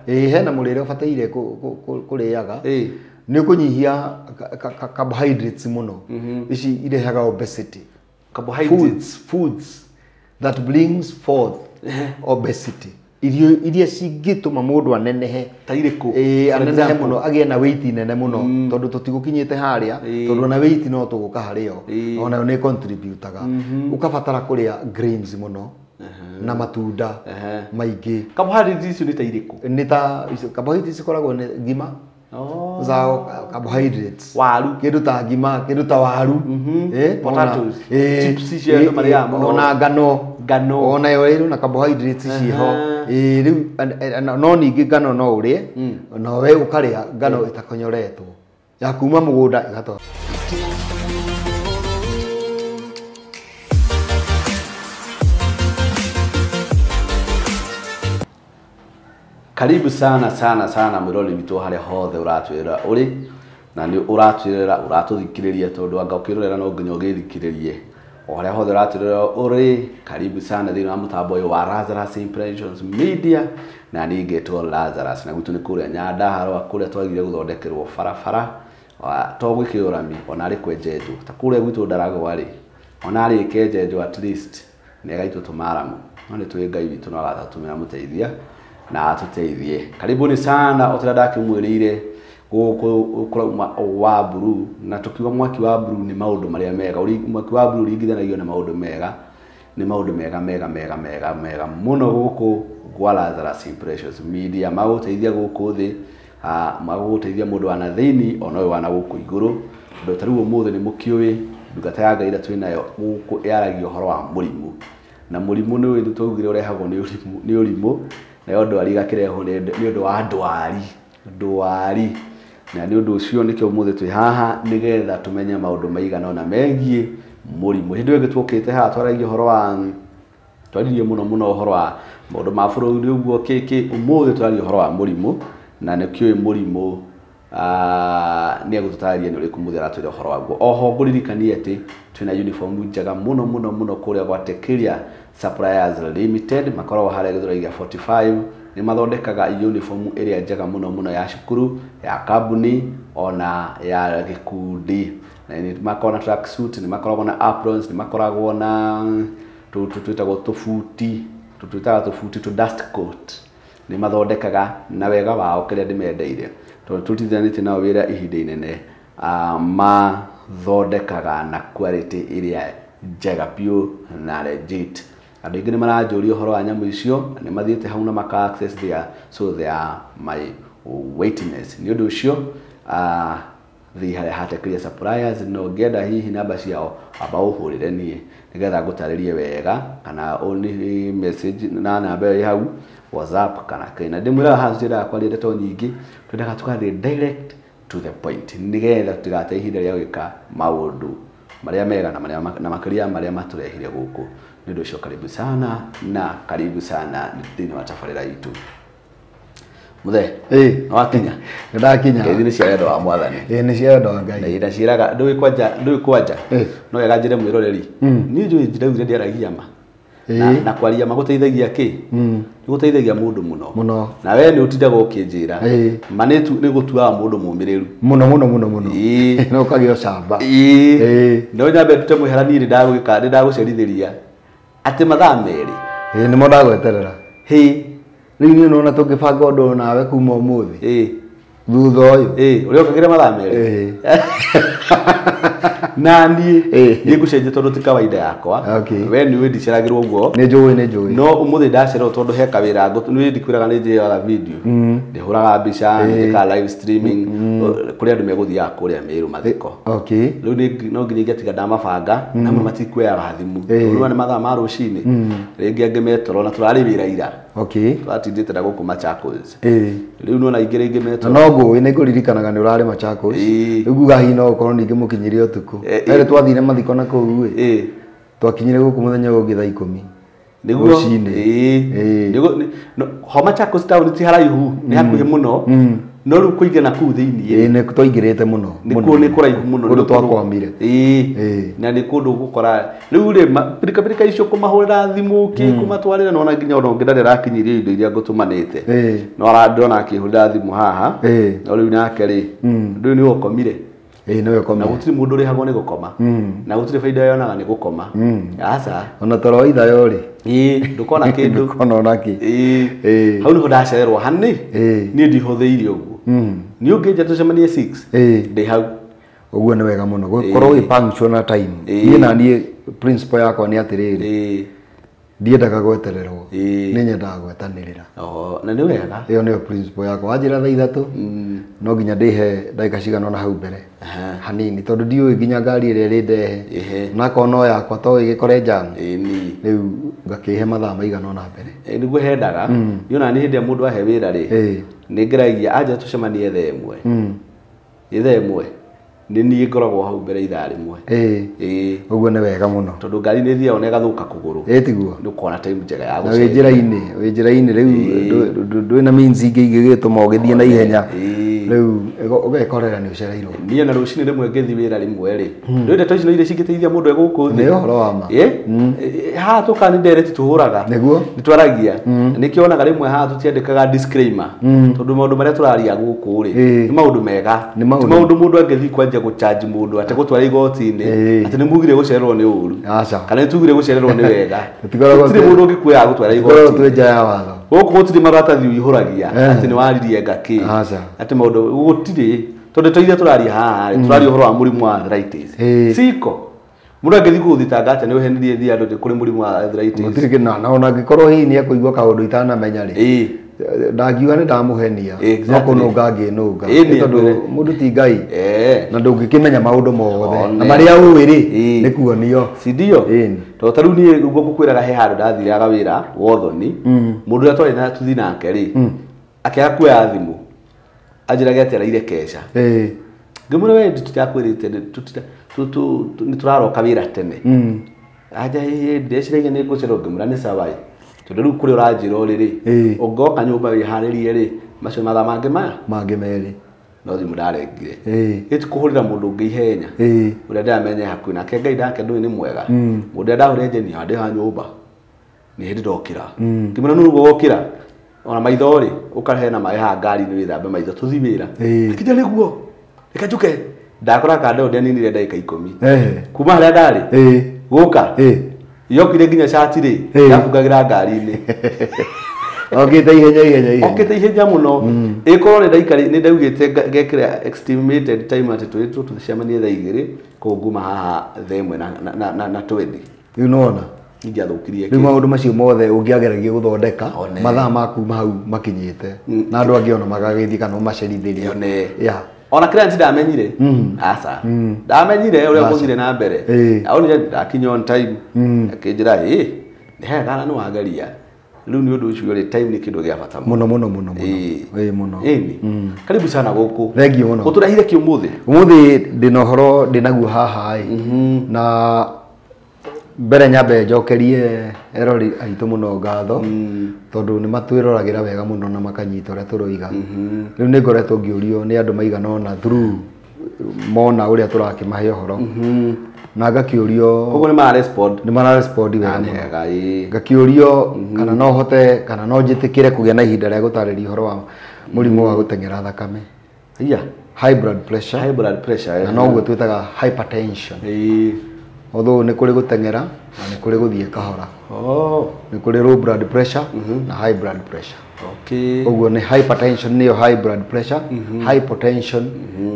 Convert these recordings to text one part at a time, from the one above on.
Hena mũrĩre ũbataire kũrĩaga nĩ ũkũnyihia carbohydrates mũno ici irehaga obesity. Carbohydrates, foods that brings forth obesity. Irio iria cingĩtũma mũndũ anenehe ta irĩkũ? Anenehe mũno agĩe na weight nene mũno tondũ tũtigũkinyĩte harĩa tondũ ona weight no tũgũka harĩ yo onayo nĩ contributaga. Ũkabatara kũrĩa grains mũno na matunda maingĩ. Carbohydrates icio nĩ ta irĩkũ? Nĩ ta carbohydrates cikoragwo nĩ ngima. Zao carbohydrates. Waru. Kĩndũ ta ngima, kĩndũ ta waru. Potatoes. Chips cia andũ marĩaga mũno. Ona ngano. Ngano. Ona yo ĩrĩ na carbohydrates ciho. Rĩu no ningĩ ngano no ũrĩe, no we ũkarĩa ngano ĩtakonyoretwo. Ya kuma mũgũnda ĩgatwarwo. Karibu sana sana sana mwirori witũ harĩa hothe ũratwĩrera ũrĩ na nĩ ũratwĩrera ũratũthikĩrĩria tondũ anga ũkĩrorera no nginya ũgĩthikĩrĩrie o harĩa hothe ũratwĩrera ũrĩ. Karibu sana thĩinĩ wa mũtambo ũyũ wa Lazarus Impressions Media na niĩ ngetwo Lazarus na gwitũ nĩ kũrĩa Nyandarua kũrĩa twagire gũthondekerwo barabara to gwĩkĩrwo rami ona arĩ kwenjenjwo ta kũrĩa gwitũ Ndaragwa rĩ ona arĩ kenjenjwo at least nĩ agaitwo tũmaramu no nĩ tũĩ Ngai witũ no agatũtũmĩra mũteithia na atuteithie. Karibuni sana otera ndakimwĩrĩire gũkũ kũrauma wa blue na tukiuga mwaki wa blue nĩ maũndũ marĩa mega. Mwaki wa blue ũringithanagio na maũndũ mega, nĩ maũndũ mega mega mega mega mega mũno gũkũ gwa Lazarus Impressions Media magũteithia gũkũ thĩ, magũteithia mũndũ wa na thĩinĩ ona ũyũ wa na gũkũ igũrũ. Tondũ ta rĩu ũmũthĩ nĩ mũkĩũĩ ndungata ya Ngai ĩrĩa twĩ nayo gũkũ yaragia ũhoro wa mũrimũ na mũrimũ nĩ ũyũ twaugire ũrehagwo nĩ ũrimũ nayo ndwari ĩgakĩrehwo nĩ ũndũ wa ndwari na nĩ ũndũ ũcio nĩkĩo ũmũthĩ twĩ haha nĩgetha tũmenye maũndũ maigana ũna megiĩ mũrimũ. Hĩndĩ ĩyo ĩngĩ twokĩte haha twaragia ũhoro wa twaririe mũno mũno ũhoro wa maũndũ ma bũrũri ũguo kĩkĩ. Ũmũthĩ twaragia ũhoro wa mũrimũ na nĩkĩũĩ mũrimũ nĩ egũtũtarĩria nĩ ũrĩkũ mũthĩ aratwĩra ũhoro waguo. Oho ngũririkanie atĩ twĩna uniform njega mũno mũno mũno kũrĩa gwa Tekiria Suppliers Limited makoragwo harĩa Gĩthũrai gĩa 45. Nĩ mathondekaga uniform ĩrĩa njega mũno mũno ya cukuru, ya kambuni ona ya gĩkundi. Na nĩ makoragwo na track suit, nĩ makoragwo na aprons, nĩ makoragwo na tũtwĩtagwo tũbuti, tũtwĩtaga tũbuti tũ dust coat. Nĩ mathondekaga na wega wao kĩrĩa ndĩmendeire tondũ tũrutithanĩtie nao wĩra ihinda inene. Mathondekaga na quality ĩrĩa njega biũ na legit. Andũ aingĩ nĩ maranjũria ũhoro wa nyamũ icio na nĩ mathiĩte hau na maka access there, so they are my witness. Nĩ ũndũ ũcio thiĩ harĩa ha Tekiria Suppliers no ngĩenda hihi namba ciao amba ũhũrĩre niĩ nĩgetha ngũtarĩrie wega kana ũni message na namba ĩyo ĩ hau WhatsApp kana kĩ. Na ndĩmwĩraga haha tũtiendaga kwaria ndeto nyingĩ, twendaga tũgathiĩ direct to the point nĩgetha tũtigate ihinda rĩa gwĩka maũndũ marĩa mega na marĩa na makĩria marĩa matũrehire gũkũ. Nĩ ũndũ ũcio karibu sana na karibu sana thĩinĩ wa tabarĩra itũ. Mũthee, nĩ wakinya? Nĩ ndakinya. Ngeithi nĩ cia wendo wa Mwathani. Nĩ cia wendo wa Ngai. Na ndaciĩraga ndũĩ kwanja no wega njĩre mwĩroreri niĩ njũĩ ndaugire ndiaragia ma na kwaria ma gũteithagia kĩ? Nĩ gũteithagia mũndũ mũno mũno. Na we nĩ ũtindaga ũkĩnjĩra ma nĩ gũtuaga mũndũ mũmĩrĩru mũno mũno mũno mũno. No ũkagĩa ũcamba. No nyambe ndute mũhera niĩ nĩ ndagũcerithĩria atĩ mathaa merĩ. Nĩmo ndagweterera. Rĩu niĩ nĩwona tũngĩbanga ũndũ nawe kuma ũmũthĩ. Thutha ũyũ. Ũrĩa ũkagĩra mathaa merĩ. Na niĩ nĩ ngũcenjia tondũ ti kawaida yakwa. We nĩ ũĩ ndiceragĩrwo ũguo. Nĩ njũĩ, nĩ njũĩ. No ũmũthĩ ndacererwo tondũ he kawĩra nĩ ndikwĩraga nĩ njĩoyaga video. Ndĩhũraga mbica, njĩkaga live streaming kũrĩa andũ megũthiaga kũrĩa Meru mathiko. Rĩu no nginya ingĩatiga ndamabanga na amwe matikuoyaga thimũ. Rĩu nĩ mathaa ma rũcinĩ. Rĩngĩ angĩ metoro na tũrarĩ wĩra ira. Twatindĩte na gũkũ Machakos. Rĩu nĩwona aingĩ rĩngĩ metoro. No ngũĩ nĩ ngũririkanaga nĩ ũrarĩ Machakos. Rĩu nguga hihi no ũkorwo ningĩ mũkinyire ũtukũ. Rĩrĩ twathire mathiko na kũu ĩ. Twakinyire gũkũ mũthenya ũyũ ũngĩ thaa 10. Nĩguo. Nĩguo ho Machakos town ti haraihu, nĩ hakuhĩ mũno. No rĩu kũingĩra na kũu thĩinĩ ĩĩ nĩ twaingĩrĩte mũno nĩ nĩ kũraihu mũno kũndũ twakwamire. Ĩĩ na nĩ kũndũ gũkora rĩu rĩ pirikapirika icio kũmahũrĩra thimũ kĩ kũmatwarĩra nona nginya ona ũngĩ ndarĩ arakinyirie indo iria ngũtũmanĩte no arandona akĩhũrĩra thimũ haha no rĩu nake rĩ ndũĩ nĩ ũkomire. Ĩĩ nĩwe ũkomire. Na gũtirĩ mũndũ ũrĩhagwo nĩ gũkoma na gũtirĩ baida yonaga nĩ gũkoma. Aca ona toro ithayo rĩ ĩĩ ndũkona kĩndũ ndũkona ona kĩ. Ĩĩ hau nĩho ndacererwo hanĩ niĩ ndihũthĩire ũguo niĩ ũngĩnja tũcemanie 6 ndĩ hau. Ũguo nĩ wega mũno gũkorwo wĩ punctual na time. Niĩ na niĩ principle yakwa nĩ atĩrĩrĩ ndiendaga gwetererwo nĩ nyendaga gwetanĩrĩra. Na nĩ wega. Ĩyo nĩyo principle yakwa. Wanjĩra thaa ithatũ no nginya ndĩhe ndagĩka cigana ũna hau mbere hanini tondũ ndiũĩ nginya ngari ĩrĩa ĩrĩndehe nakorwo no yakwa to ĩgĩkore jam rĩu ngakĩhe mathaa maigana ũna mbere. Nĩguo hendaga. Niĩ ona nĩ hĩndĩ ĩrĩa mũndũ ahe wĩra rĩ nĩ ngeragia anja tũcemanie thaa ĩmwe thaa ĩmwe nĩ niĩ ngoragwo hau mbere ithaa rĩmwe. Ĩĩ ũguo nĩ wega mũno tondũ ngari nĩ ĩthiaga ona ĩgathũka kũgũrũ. Ĩĩ tiguo nĩ ũkona time njega ya gũcenjia. Na wĩ njĩra-inĩ rĩu ndwĩ na means ingĩ ingĩgĩtũma ũgĩthiĩ na ihenya rĩu ũgekorera nĩ ũcereirwo. Niĩ na rũcinĩ rĩmwe ngĩthiĩ wĩra rĩmwe rĩ ndũĩ ndeto ici no iria cingĩteithia mũndũ e gũkũ thĩ. Nĩ ũhoro wa ma. Haha tũka nĩ ndereti tũhũraga nĩguo nĩ twaragia nĩkĩo onaga rĩmwe haha tũtiandĩkaga disclaimer tondũ maũndũ marĩa tũraria gũkũ rĩ nĩ maũndũ mega ti maũndũ mũndũ angĩthiĩ kwanja gũcharge mũndũ atĩ gũtwara igoti-inĩ atĩ nĩ mugire gũcererwo nĩ ũru kana nĩ tugire gũcererwo nĩ wega. Gũtirĩ mũndũ ũngĩkuoya gũtwara igoti-inĩ. Twĩ nja ya watho gũkũ gũtirĩ maratathi ũihũragia atĩ nĩ waririe ngakĩ atĩ maũndũ gũtirĩ tondũ to iria tũraria haha tũraria ũhoro wa mũrimũ wa arthritis siko mũndũ angĩthiĩ gũgũthitanga atĩ nĩ ũhenirie thiĩ andũ kũrĩ mũrimũ wa arthritis gũtirĩ kĩndũ na ona angĩkorwo hihi nĩ ekũigua kaũndũ itanamenya rĩ ndangiuga nĩ ndamũhenia no kũnũnga ngĩnũnga tondũ mũndũ ti Ngai na ndũngĩkĩmenya maũndũ mothe na marĩa ũĩ rĩ nĩ kuonio si ndio tondũ ta rĩu niĩ ũguo ngũkwĩraga he handũ ndathiaga wĩra wothoni mũndũ ũrĩa twarĩ na tũthiĩ nake rĩ akĩaga kuoya thimũ anjĩrage atĩ araire keca ngĩmwĩra we tũtirakwĩrĩte nĩ tũraroka wĩra tene anja ndeciragia nĩ ngũcererwo ngĩmwĩra nĩ sawa tondũ rĩu kũrĩa ũranjĩra ũrĩ rĩ ũngĩoka nyũmba wĩharĩrie rĩ macio mathaa mangĩ maya mangĩ merĩ no thimũ ndarengire ĩti kũhũrĩra mũndũ ũngĩ ihenya ũrĩa ndĩramenya hakuhĩ nake Ngai nake ndũĩ nĩ mwega mũndũ ũrĩa ndahũrĩra njeni ndĩ ha nyũmba nĩ hĩndĩ ndokĩra ngĩmwĩra nũ ũguo wokĩra ona maitho rĩ ũkarehe na maĩ haha ngari-inĩ wĩthambe maitho tũthiĩ wĩra akĩnjĩra nĩguo reke njũke ndakora kanda ndĩaninire ndagĩka 10 kuma harĩa ndarĩ gũka yokire nginya cati rĩ yabungagĩra ngari-inĩ okĩte ihenya ihenya ihenya okĩte ihenya mũno ĩkorwo nĩ ndaugĩte ngekĩra estimated time atĩ tũrĩ tũcemanie thaa 2 koguo nguma haha thaa 1 na 20 rĩu nĩwona ingĩathũkirie rĩu maũndũ macio mothe ũngĩageragia gũthondeka mathaa maku hau makinyĩte na andũ angĩ ona magagĩthiĩ kana ũmacerithĩrie ona kĩrĩa ndamenyire aca ndamenyire ũrĩa gũthire na mbere aonire ndakinya on time akĩnjĩra ĩ nĩ hega kana nĩ wageria rĩu nĩ ũndũ ũcio rĩ time nĩ kĩndũ gĩa bata mũno mũno mũno mũno mũno karibu sana gũkũ thank you mũno ũtũrehire kĩ ũmũthĩ ũmũthĩ ndĩna ũhoro ndĩnaguo haha ĩ na mbere nyambe njokerie erori aitũ mũno ngatho tondũ nĩ matwĩroragĩra wega mũno na makanyita ũrĩa tũroiga rĩu nĩ ngoretwo ngĩũrio nĩ andũ maigana ũna through mona ũrĩa tũrakĩmahe ũhoro na ngakĩũrio koguo nĩ mararespond nĩ mararespond wega mũno ngakĩũrio kana no hote kana no njĩtĩkĩre kũgĩa na ihinda rĩa gũtarĩria ũhoro wa mũrimũ wa gũteng'era thakame high blood pressure high blood pressure na noguo twĩtaga hypertension although nĩ kũrĩ gũteng'era na nĩ kũrĩ gũthiĩ kahora nĩ kũrĩ low blood pressure na high blood pressure ũguo nĩ hypertension nĩyo high blood pressure hypotension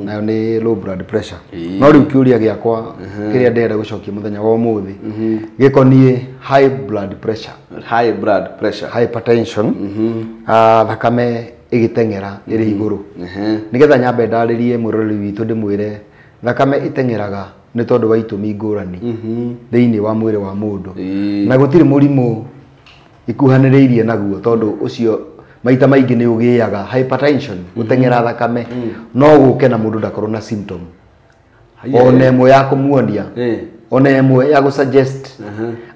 nayo nĩ low blood pressure no rĩu kĩũria gĩakwa kĩrĩa ndĩrenda gũcokia mũthenya wa ũmũthĩ gĩkoniĩ high blood pressure high blood pressure hypertension thakame ĩgĩteng'era ĩrĩ igũrũ nĩgetha nyambe ndarĩrie mwĩroreri witũ ndĩmwĩre thakame ĩteng'eraga nĩ tondũ wa itũmi ngũrani thĩinĩ wa mwĩrĩ wa mũndũ na gũtirĩ mũrimũ ikuhanĩrĩirie naguo tondũ ũcio maita maingĩ nĩ ũgĩaga hypertension gũteng'era thakame no gũke na mũndũ ndakorwo na symptom ona ĩmwe ya kũmuonia ona ĩmwe ya gũsuggest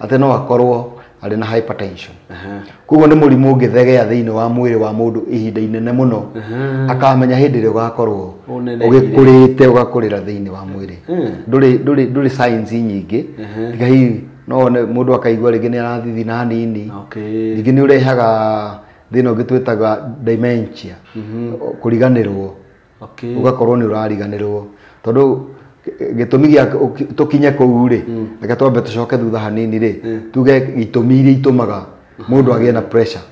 atĩ no akorwo arĩ na hypertension. Koguo nĩ mũrimũ ũngĩthegea thĩinĩ wa mwĩrĩ wa mũndũ ihinda inene mũno, akamenya hĩndĩ ĩrĩa ũgakorwo ũgĩkũrĩte ũgakũrĩra thĩinĩ wa mwĩrĩ. Ndũrĩ signs nyingĩ, tiga hihi no one mũndũ akaigua rĩngĩ nĩ arathithina hanini. Rĩngĩ nĩ ũrehaga thĩna ũngĩ twĩtaga dementia, kũriganĩrwo. Ũgakorwo nĩ ũrariganĩrwo tondũ gĩtũmi gĩa tũkinye kũu rĩ, reke twambe tũcoke thutha hanini rĩ, tuge itũmi iria itũmaga mũndũ agĩe na pressure.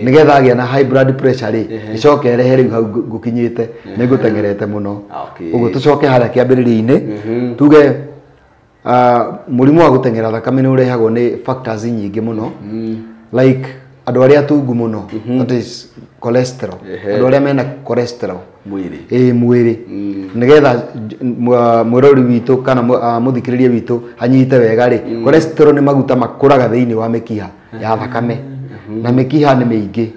Nĩgetha agĩe na high blood pressure rĩ, ĩcoke ĩrehe rĩu hau ngũkinyĩte nĩ ngũteng'erete mũno. Ũguo tũcoke harĩa kĩambĩrĩria-inĩ, tuge mũrimũ wa gũteng'era thakame nĩ ũrehagwo nĩ factors nyingĩ mũno, like andũ arĩa atungu mũno, that is cholesterol, andũ arĩa mena cholesterol mwĩrĩ, mwĩrĩ, nĩgetha mwĩrori witũ kana mũthikĩrĩria witũ anyite wega rĩ, cholesterol nĩ maguta makũraga thĩinĩ wa mĩkiha ya thakame, na mĩkiha nĩ mĩingĩ,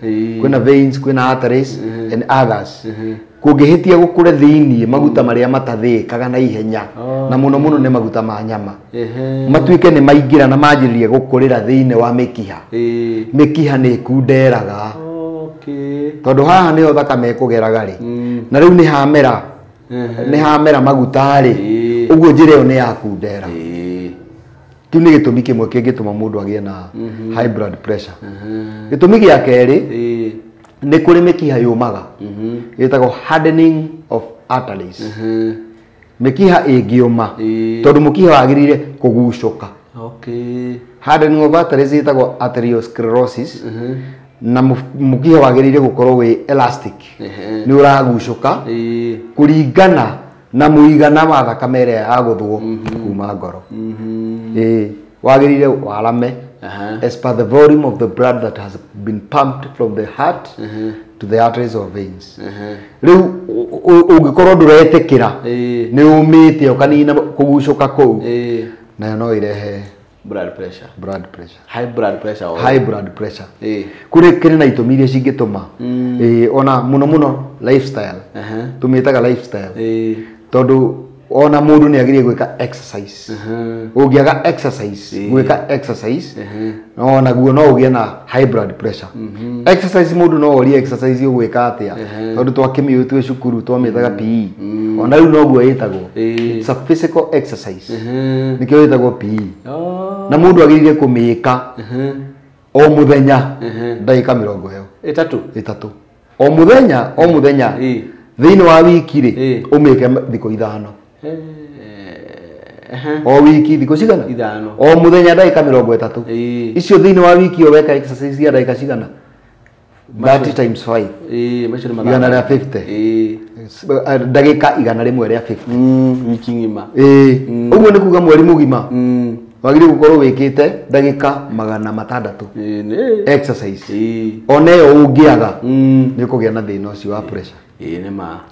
kwĩna veins, kwĩna arteries and others. Kũngĩhĩtia gũkũre thĩinĩ maguta marĩa matathĩĩkaga na ihenya, na mũno mũno nĩ maguta ma nyama, matuĩke nĩ maingĩra na manjĩrĩria gũkũrĩra thĩinĩ wa mĩkiha, mĩkiha nĩ ĩkunderaga. Tondũ haha nĩho thakame ĩkũgeraga rĩ, na rĩu nĩ hamera maguta rĩ, ũguo njĩra ĩyo nĩ yakundera. Kĩu nĩ gĩtũmi kĩmwe kĩngĩtũma mũndũ agĩe na high blood pressure. Gĩtũmi gĩa kerĩ nĩ kũrĩ mĩkiha yũmaga, ĩtagwo hardening of arteries. Mĩkiha ĩngĩũma, tondũ mũkiha wagĩrĩire kũgucũka. Hardening of arteries ĩtagwo arteriosclerosis, na mũkiha wagĩrĩire gũkorwo wĩ elastic, nĩ ũragucũka kũringana na mũigana wa thakame ĩrĩa yagũthwo kuma ngoro. Wagĩrĩire warame as per the volume of the blood that has been pumped from the heart to the arteries or veins. Rĩu ũngĩkorwo ndũretĩkĩra, nĩ ũmĩte ũkanina kũgucũka kũu, nayo no ĩrehe blood pressure. Blood pressure. High blood pressure. High blood pressure. Kũrĩ kĩrĩ na itũmi iria cingĩtũma, ona mũno mũno lifestyle. Tũmĩtaga lifestyle. Tondũ ona mũndũ nĩ agĩrĩire gwĩka exercise. Ũngĩaga exercise, gwĩka exercise, onaguo no ũgĩe na high blood pressure. Exercise mũndũ no orie exercise ũgwĩka atĩa, tondũ twakĩmĩũĩ twĩ cukuru twamĩtaga PE. Ona rĩu noguo ĩtagwo. It's a physical exercise. Nĩkĩo ĩtagwo PE. Na mũndũ agĩrĩire kũmĩka o mũthenya ndagĩka mĩrongo ĩyo ĩtatũ. O mũthenya, o mũthenya. Thĩinĩ wa wiki rĩ, ũmĩke thikũ 5. O wiki thikũ cigana? 5. O mũthenya ndagĩka 30. Icio thĩinĩ wa wiki ĩyo weka exercise ya ndagĩka cigana? 30 times 5. Igana rĩa 50. Ndagĩka 150. Wiki ng'ima. Ũguo nĩ kuga mweri mũgima wagĩrĩire gũkorwo wĩkĩte ndagĩka 600 exercise. Ona ĩyo ũngĩaga nĩ ũkũgĩa na thĩna ũcio wa pressure.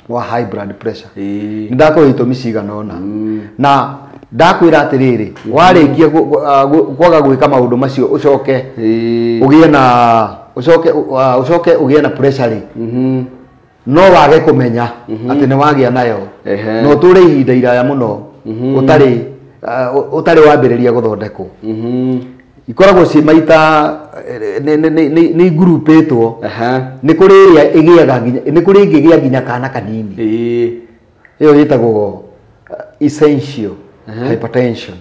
Wa high blood pressure. Nĩ ndakũhe itũmi cigana ũna. Na ndakwĩra atĩrĩrĩ, warĩkia kwaga gwĩka maũndũ macio ũcoke ũgĩe na ũcoke ũgĩe na pressure rĩ, no wage kũmenya atĩ nĩ wagĩa nayo, no ũtũre ihinda iraya mũno ũtarĩ wambĩrĩria gũthondekwo. Ikoragwo ciĩ maita nĩ ingurupĩtwo. Nĩ kũrĩ ĩrĩa ĩgĩaga nginya, nĩ kũrĩ ĩngĩgĩa nginya kana kanini. Ĩyo ĩtagwo essential hypertension.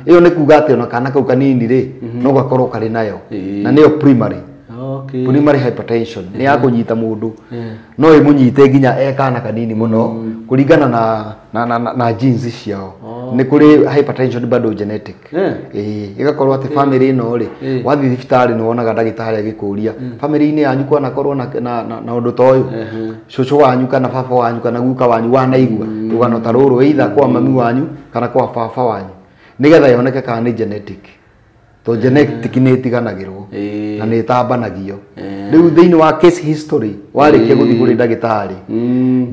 Ĩyo nĩ kuga atĩ ona kana kau kanini rĩ, no gakorwo karĩ nayo, na nĩyo primary. Primary hypertension nĩ ya kũnyita mũndũ, no ĩmũnyite nginya e kana kanini mũno kũringana na genes ciao. Nĩ kũrĩ hypertension bado genetic. Ĩgakorwo atĩ family ĩno rĩ, wathiĩ thibitarĩ nĩ wonaga ndagĩtarĩ agĩkũria family-inĩ yanyu kwanakorwo na ũndũ ta ũyũ, cũcũ wanyu kana baba wanyu kana guka wanyu wanaigua rũgano ta rũrũ, either kwa mami wanyu kana kwa baba wanyu, nĩgetha yoneke kana nĩ genetic. To genetic nĩ ĩtiganagĩrwo na nĩ ĩtambanagio. Rĩu thĩinĩ wa case history Warĩkia gũthiĩ kũrĩ ndagĩtarĩ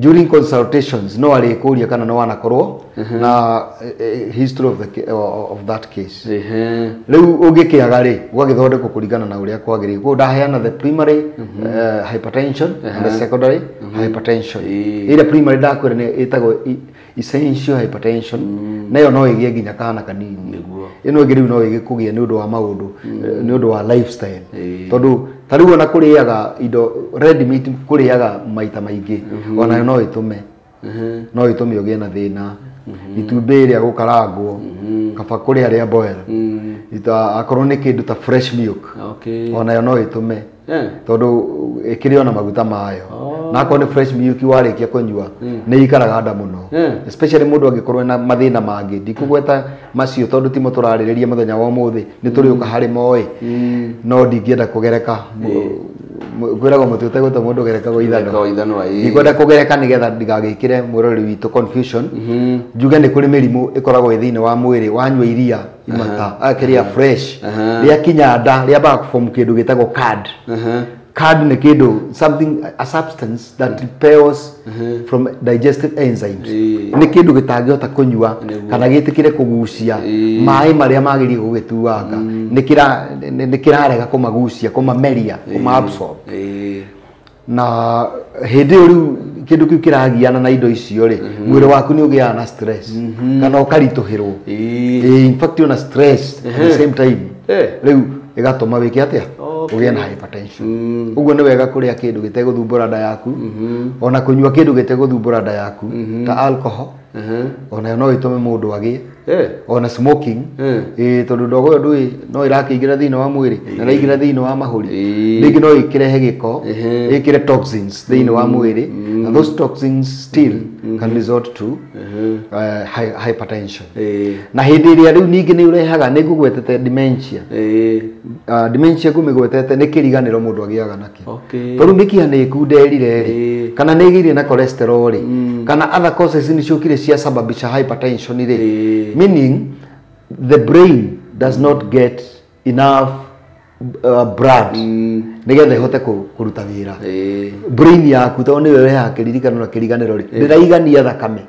during consultations no arĩkũria kana no wanakorwo na history of the of that case. Rĩu ũngĩkĩaga rĩ ũgagĩthondekwo kũringana na ũrĩa kwagĩrĩire. Koguo ndaheana the primary hypertension and the secondary hypertension. Ĩrĩa primary ndakwĩra nĩ ĩtagwo essential hypertension, nayo no ĩgĩe nginya kana kanini. Ĩno ĩngĩ rĩu no ĩgĩkũgĩa nĩ ũndũ wa maũndũ, nĩ ũndũ wa lifestyle. Tondũ ta rĩu ona kũrĩaga indo red meat, kũrĩaga maita maingĩ, onayo no ĩtũme no ĩtũme ũgĩe na thĩna. Itumbĩ rĩa gũkarangwo kaba kũrĩa rĩa boil, akorwo nĩ kĩndũ ta fresh milk, onayo no ĩtũme, tondũ ĩkĩrĩ ona maguta mayo. Na akorwo nĩ fresh milk warĩkia kũnyua nĩ ikaraga nda mũno, especially mũndũ angĩkorwo na mathĩna mangĩ. Ndikũgweta macio tondũ timo tũrarĩrĩria mũthenya wa ũmũthĩ, nĩ tũrĩũka harĩ moĩ, no ndingĩenda kũgereka. Kwĩragwo mũtĩ ũtegũte mũndũ gerekagwo ithanwa. Ndikwenda kũgereka nĩgetha ndigagĩkĩre mwĩroreri witũ confusion. Njuge nĩ kũrĩ mĩrimũ ĩkoragwo ĩ thĩinĩ wa mwĩrĩ, wanyua iria imata kĩrĩa fresh rĩakinya nda rĩambaga kũform kĩndũ gĩtagwo curd. Curd nĩ kĩndũ something, a substance that repels from digestive enzymes. Nĩ kĩndũ gĩtangĩhota kũnyua kana gĩtĩkĩre kũgucia maĩ marĩa magĩrĩire gũgĩtuanga, nĩ kĩrarega kũmagucia, kũmameria, kũma-absorb. Na hĩndĩ ĩyo rĩu kĩndũ kĩu kĩragiana na indo icio rĩ, mwĩrĩ waku nĩ ũgĩaga na stress kana ũkaritũhĩrwo. In fact ona stress at the same time rĩu ĩgatũma wĩke atĩa, ũgĩe na hypertension. Ũguo nĩ wega kũrĩa kĩndũ gĩtegũthumbũra nda yaku, ona kũnyua kĩndũ gĩtegũthumbũra nda yaku ta alcohol, onayo no ĩtũme mũndũ agĩe, ona smoking, tondũ ndogo ĩyo ndũĩ no ĩrakĩingĩra thĩinĩ wa mwĩrĩ na ĩraingĩra thĩinĩ wa mahũri, rĩngĩ no ĩkĩrehe gĩko, ĩkĩre toxins thĩinĩ wa mwĩrĩ, and those toxins still can result to hypertension. Na hĩndĩ ĩrĩa rĩu ningĩ nĩ ũrehaga, nĩ ngũgwetete dementia. Dementia ngũmĩgwetete nĩ kĩriganĩro mũndũ agĩaga nakĩo. Tondũ mĩkiha nĩ ĩkunderire rĩ, kana nĩ ĩgĩire na cholesterol rĩ, kana other causes nĩ ciũkire cia sababisha hypertension rĩ, meaning the brain does not get enough blood nĩgetha ĩhote kũruta wĩra. Brain yaku tondũ nĩyo ĩrehaga kĩririkano na kĩriganĩro rĩ, ndĩraigania thakame,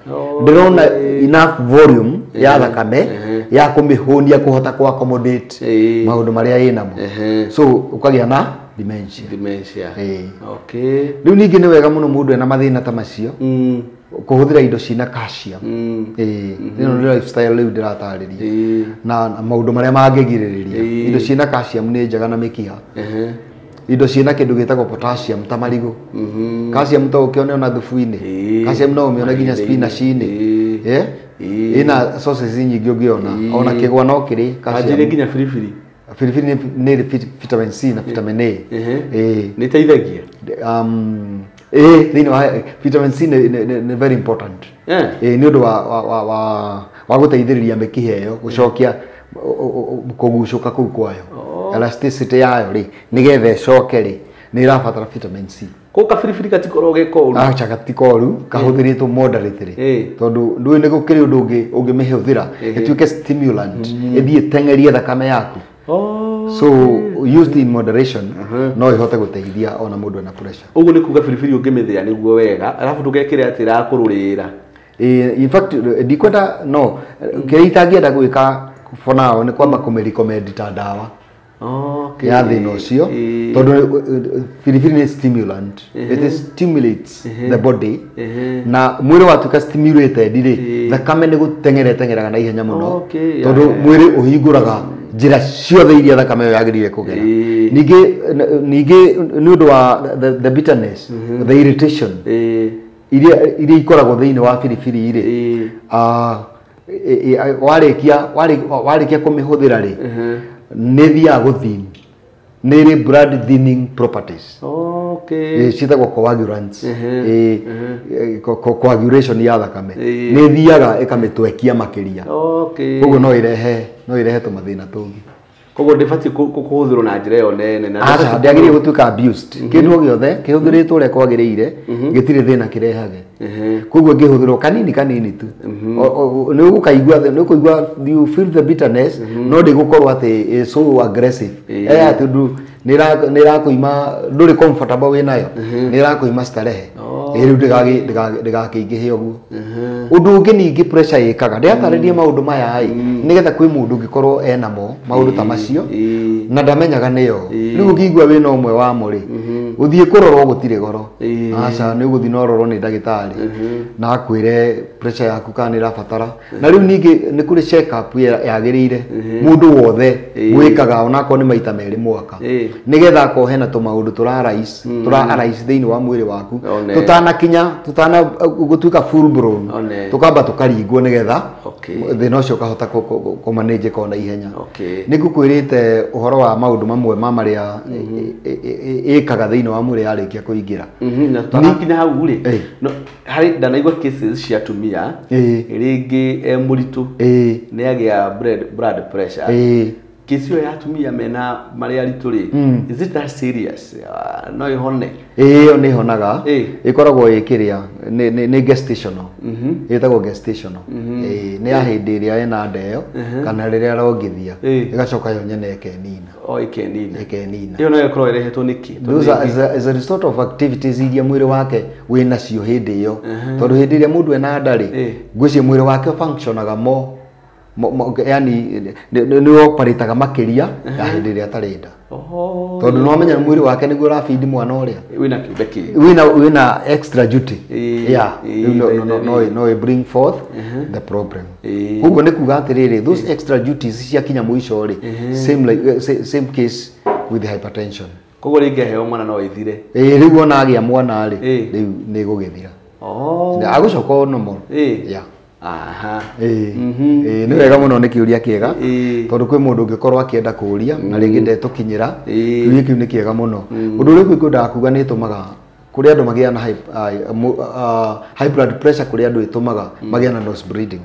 ndĩrona enough volume ya thakame ya kũmĩhũnia kũhota kũ accommodate maũndũ marĩa ĩnamo, so ũkagĩa na dementia. Rĩu ningĩ nĩ wega mũno mũndũ ena mathĩna ta macio kũhũthĩra indo cina calcium. Ĩno nĩ lifestyle rĩu ndĩratarĩria na maũndũ marĩa mangĩgirĩrĩria. Indo cina calcium nĩ njega na mĩkiha. Indo cina kĩndũ gĩtagwo potassium ta marigũ. Calcium to ũkĩone ona thubu-inĩ, calcium no ũmĩone nginya spinach-inĩ. Ĩna sources nyingĩ ũngĩona, ona kĩgwa no kĩrĩ calcium. Anjĩre nginya biribiri. Biribiri nĩ vitamin C na vitamin A. Nĩ ĩteithagia? Thĩinĩ wa vitamin C nĩ very important. Nĩ ũndũ wa gũteithĩrĩria mĩkiha ĩyo gũcokia kũgucũka kũu kwayo, elasticity yayo rĩ, nĩgetha ĩcoke rĩ, nĩ ĩrabatara vitamin C. Koguo kabiribiri gatikoragwo ge koru? Aca, gati koru, kahũthĩrĩtwo moderately, tondũ ndũĩ nĩ gũkĩrĩ ũndũ ũngĩ ũngĩmĩhũthĩra ĩtuĩke stimulant, ĩthiĩ ĩteng'erie thakame yaku. So used in moderation no ihote gũteithia ona mũndũ ena pressure. Ũguo nĩ kuga biribiri ũngĩmĩthĩa nĩguo wega, arabu ndũgekĩre atĩ ĩrakũrũrĩra. In fact ndikwenda, no kĩrĩa itangĩenda gwĩka for now nĩ kwamba kũmĩrecommend ta ndawa ya thĩna ũcio, tondũ biribiri nĩ stimulant, it stimulates the body, na mwĩrĩ watuĩka stimulated rĩ, thakame nĩ gũteng'era ĩteng'eraga na ihenya mũno, tondũ mwĩrĩ ũhingũraga njĩra ciothe iria thakame ĩyo yagĩrĩire kũgera. Ningĩ nĩ ũndũ wa the bitterness, the irritation iria ikoragwo thĩinĩ wa biribiri rĩ, warĩkia kũmĩhũthĩra rĩ, nĩ ĩthiaga gũthin, nĩ ĩrĩ blood thinning properties. Ciĩtagwo coagulants, coagulation ya thakame nĩ ĩthiaga ĩkamĩtwekia makĩria. Koguo no irehe tũmathĩna tũngĩ. Koguo ndĩbatiĩ kũhũthĩrwo na njĩra ĩyo nene. Aca, ndĩagĩrĩire gũtuĩka abused. Kĩndũ o gĩothe kĩhũthĩrĩtwo ũrĩa kwagĩrĩire gĩtirĩ thĩna kĩrehage. Koguo ĩngĩhũthĩrwo kanini kanini tu, nĩ ũgũkaigua, nĩ ũkũigua you feel the bitterness, no ndĩgũkorwo atĩ is so aggressive. Atĩ ũndũ Nĩ ĩrakũima ndũrĩ comfortable wĩ nayo, nĩ ĩrakũima starehe. Rĩu ndĩgakĩingĩhe ũguo. Ũndũ ũngĩ ningĩ pressure ĩkaga ndĩratarĩria maũndũ maya ĩ nĩgetha kwĩ mũndũ ũngĩkorwo enamo maũndũ ta macio na ndamenyaga nĩyo. Rĩu ũngĩigua wĩna ũmwe wamo rĩ, ũthiĩ kũrorwo gũtirĩ goro. Aca, nĩ ũgũthiĩ na ũrorwo nĩ ndagĩtarĩ na akwĩre pressure yaku kana nĩ ĩrabatara. Na rĩu ningĩ nĩ kũrĩ check up yagĩrĩire mũndũ wothe gwĩkaga onakorwo nĩ maita merĩ mwaka, nĩgetha akorwo hena tũmaũndũ tũra arise thĩinĩ wa mwĩrĩ waku tũtanakinya tũtana gũtuĩka full blown, tũkamba tũkaringwo nĩgetha thĩna ũcio ũkahota kũmanĩnjĩka ona ihenya. Nĩ ngũkwĩrĩte ũhoro wa maũndũ mamwe ma marĩa ĩkaga thĩinĩ wa mwĩrĩ yarĩkia kũingĩra. Na tũtanakinya hau rĩ, no harĩ ndanaigua cases cia atumia rĩngĩ e mũritũ nĩ agĩa blood pressure. Kesi ĩyo ya atumia mena marĩ aritũ rĩ, is it that serious? No ĩhone? Ĩyo nĩ ĩhonaga. Ĩkoragwo ĩ kĩrĩa nĩ gestational, ĩtagwo gestational. Nĩ ya hĩndĩ ĩrĩa ena nda ĩyo kana rĩrĩa arongithia, ĩgacoka yo nyene ĩkenina. O ĩkenina. Ĩkenina. Ĩyo no ĩkorwo ĩrehetwo nĩkĩ? Those are as a result of activities iria mwĩrĩ wake wĩ nacio hĩndĩ ĩyo, tondũ hĩndĩ ĩrĩa mũndũ ena nda rĩ, ngwĩciria mwĩrĩ wake functionaga mo, yani nĩ operataga makĩria ya hĩndĩ ĩrĩa atarĩ nda, tondũ no amenya mwĩrĩ wake nĩguo ũrabindi mwana ũrĩa wĩna kĩũmbe kĩngĩ. Wĩna extra duty. Yeah, rĩu no no bring forth the problem. Koguo nĩ kuga atĩrĩrĩ, those extra duties ciakinya mũico rĩ, same like same case with the hypertension. Koguo rĩngĩ aheo mwana no ĩthire? Ĩĩ, rĩu ona agĩa mwana rĩ, rĩu nĩ gũgĩthira, agũcoka o normal. Yeah. Ĩĩ. Ĩĩ, nĩ wega mũno, nĩ kĩũria kĩega, tondũ kwĩ mũndũ ũngĩkorwo akĩenda kũũria na rĩngĩ ndetũkinyĩra. Kĩũria kĩu nĩ kĩega mũno. Ũndũ ũrĩa ũngĩ ngwendaga kuga, nĩ ĩtũmaga kũrĩ andũ magĩa na high blood pressure, kũrĩ andũ ĩtũmaga magĩa na nose bleeding.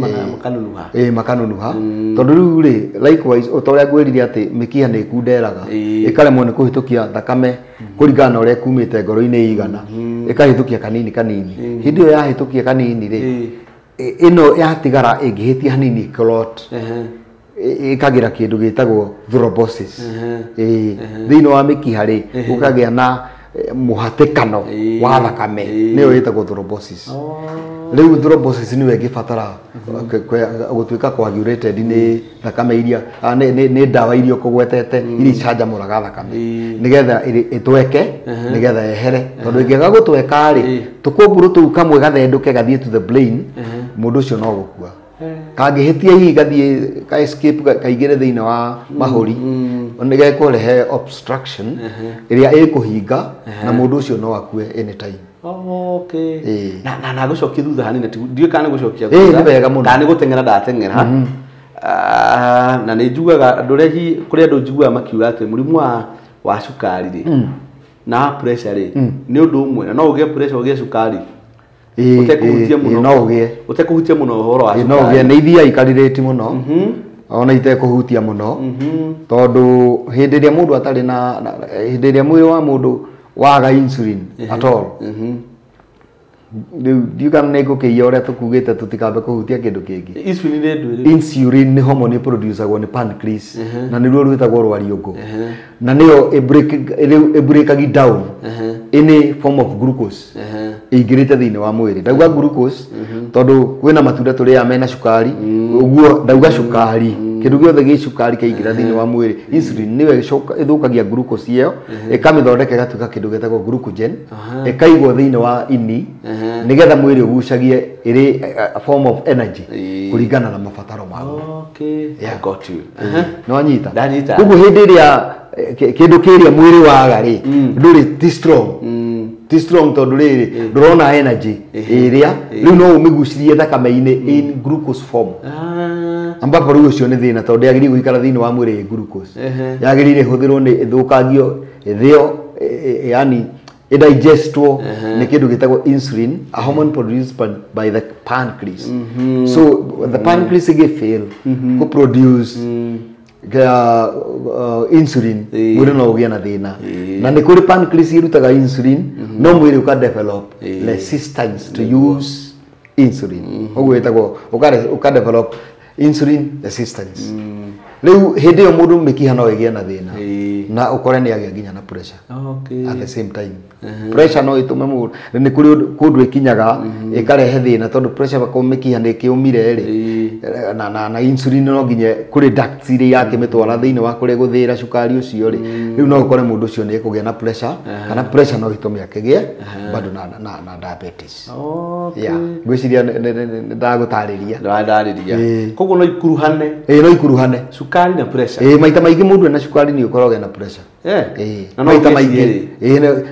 Makanunuha. Ĩĩ, makanunuha, tondũ rĩu rĩ, likewise o ta ũrĩa ngwĩrire atĩ mĩkiha nĩ ĩkunderaga, ĩkaremwo nĩ kũhĩtũkia thakame kũringana na ũrĩa ĩkumĩte ngoro-inĩ igana, ĩkahĩtũkia kanini kanini. Hĩndĩ ĩyo yahĩtũkia kanini rĩ, ĩno yatigara ĩngĩhĩtia hanini clot, ĩkagĩra kĩndũ gĩtagwo thrombosis. Ĩĩ, thĩinĩ wa mĩkiha rĩ, ũkagĩa na mũhatĩkano wa thakame, nĩyo ĩtagwo thrombosis. Rĩu thrombosis nĩyo ĩngĩbatara gũtuĩka coagulated nĩ thakame iria nĩ ndawa iria ũkũgwetete iria icanjamũraga thakame, nĩgetha ĩtweke, nĩgetha yehere, tondũ ĩngĩaga gũtweka rĩ, tũkũmbũrũ tũu kamwe gathendũke gathiĩ to the brain, mũndũ ũcio no gũkua. Kangĩhĩtia hihi gathiĩ ka escape kaingĩre thĩinĩ wa mahũri, nĩ gekũrehe obstruction ĩrĩa ĩkũhinga na mũndũ ũcio no akue anytime. Na gũcokia thutha hanini, ndiũĩ kana nĩ gũcokia Ĩĩ, nĩ wega mũno. Kana nĩ gũteng'era ndateng'era. Na nĩ njugaga andũ arĩa hihi kũrĩ andũ njiguaga makiuga atĩ mũrimũ wa cukari rĩ na wa pressure rĩ nĩ ũndũ ũmwe, na no ũgĩe pressure ũgĩe cukari ũtekũhutia mũno. No ũgĩe. Ũtekũhutia mũno ũhoro wa No ũgĩe. cukari. Nĩ ithiaga ikarĩrĩti mũno ona itekũhutia mũno, tondũ hĩndĩ ĩrĩa mũndũ atarĩ na hĩndĩ ĩrĩa mwĩrĩ wa mũndũ waga insulin at all, rĩu ndiũ kana nĩ ngũkĩiya ũrĩa tũkugĩte tũtikambe kũhutia kĩndũ kĩngĩ. Insulin nĩ ndũ ĩrĩkũ? Insulin nĩ hormone ĩproducagwo nĩ pancreas, na nĩruo rwĩtagwo rwariũngũ, na nĩyo ĩbreakagi down any form of glucose ĩingĩrĩte thĩinĩ wa mwĩrĩ. Ndauga glucose tondũ kwĩna matunda tũrĩaga mena cukari, ũguo ndauga cukari, kĩndũ gĩothe gĩ cukari kĩaingĩra thĩinĩ wa mwĩrĩ, insulin nĩyo ĩthũkagia glucose ĩyo, ĩkamĩthondeka ĩgatuĩka kĩndũ gĩtagwo glucogen, ĩkaigwo thĩinĩ wa ini nĩgetha mwĩrĩ ũgucagie ĩrĩ a form of energy kũringana na mabataro maguo. Okay. I got you. Nĩwanyita? Ndanyita. Koguo hĩndĩ ĩrĩa kĩndũ kĩrĩa mwĩrĩ waga rĩ, ndũrĩ ti strong, ti strong, tondũ rĩrĩ ndũrona energy ĩrĩa rĩu no ũmĩgucirie thakame-inĩ in glucose form, ambapo rĩu ũcio nĩ thĩna, tondũ ndĩagĩrĩire gũikara thĩinĩ wa mwĩrĩ ĩ glucose. Yagĩrĩire ĩhũthĩrwo nĩ ĩthũkangio, ĩthĩo, yani ĩdigestwo nĩ kĩndũ gĩtagwo insulin, a hormone produced by the pancreas. So the pancreas ĩgĩ fail kũ produce insulin, mwĩrĩ no ũgĩe na thĩna. Na nĩ kũrĩ pancreas ĩrutaga insulin no mwĩrĩ ũka develop resistance to use insulin, ũguo ĩtagwo ũka develop insulin resistance. Rĩu hĩndĩ ĩyo mũndũ mĩkiha no ĩgĩe na thĩna. Na ũkore nĩ agĩa nginya na pressure. Okay. At the same time pressure no ĩtũme mũndũ nĩ kũrĩ kũndũ ĩkinyaga ĩkarehe thĩna tondũ pressure ko mĩkiha nĩ ĩkĩũmire rĩ na insulin no nginya kũrĩ ducts iria yakĩmĩtwara thĩinĩ wa kũrĩa gũthĩĩra cukari ũcio rĩ rĩu no ũkore mũndũ ũcio nĩ ekũgĩa na pressure kana pressure no ĩtũme akĩgĩe bado na diabetes. Okay. Yeah, ngwĩciria ndagũtarĩria. Ndĩratarĩria. Koguo no ikuruhane. Ĩĩ no ikuruhane. Cukari na pressure. Ĩĩ maita maingĩ mũndũ ena cukari nĩ ũkoragwo ena pressure. Ĩĩ. Na maita maingĩ. Ĩĩ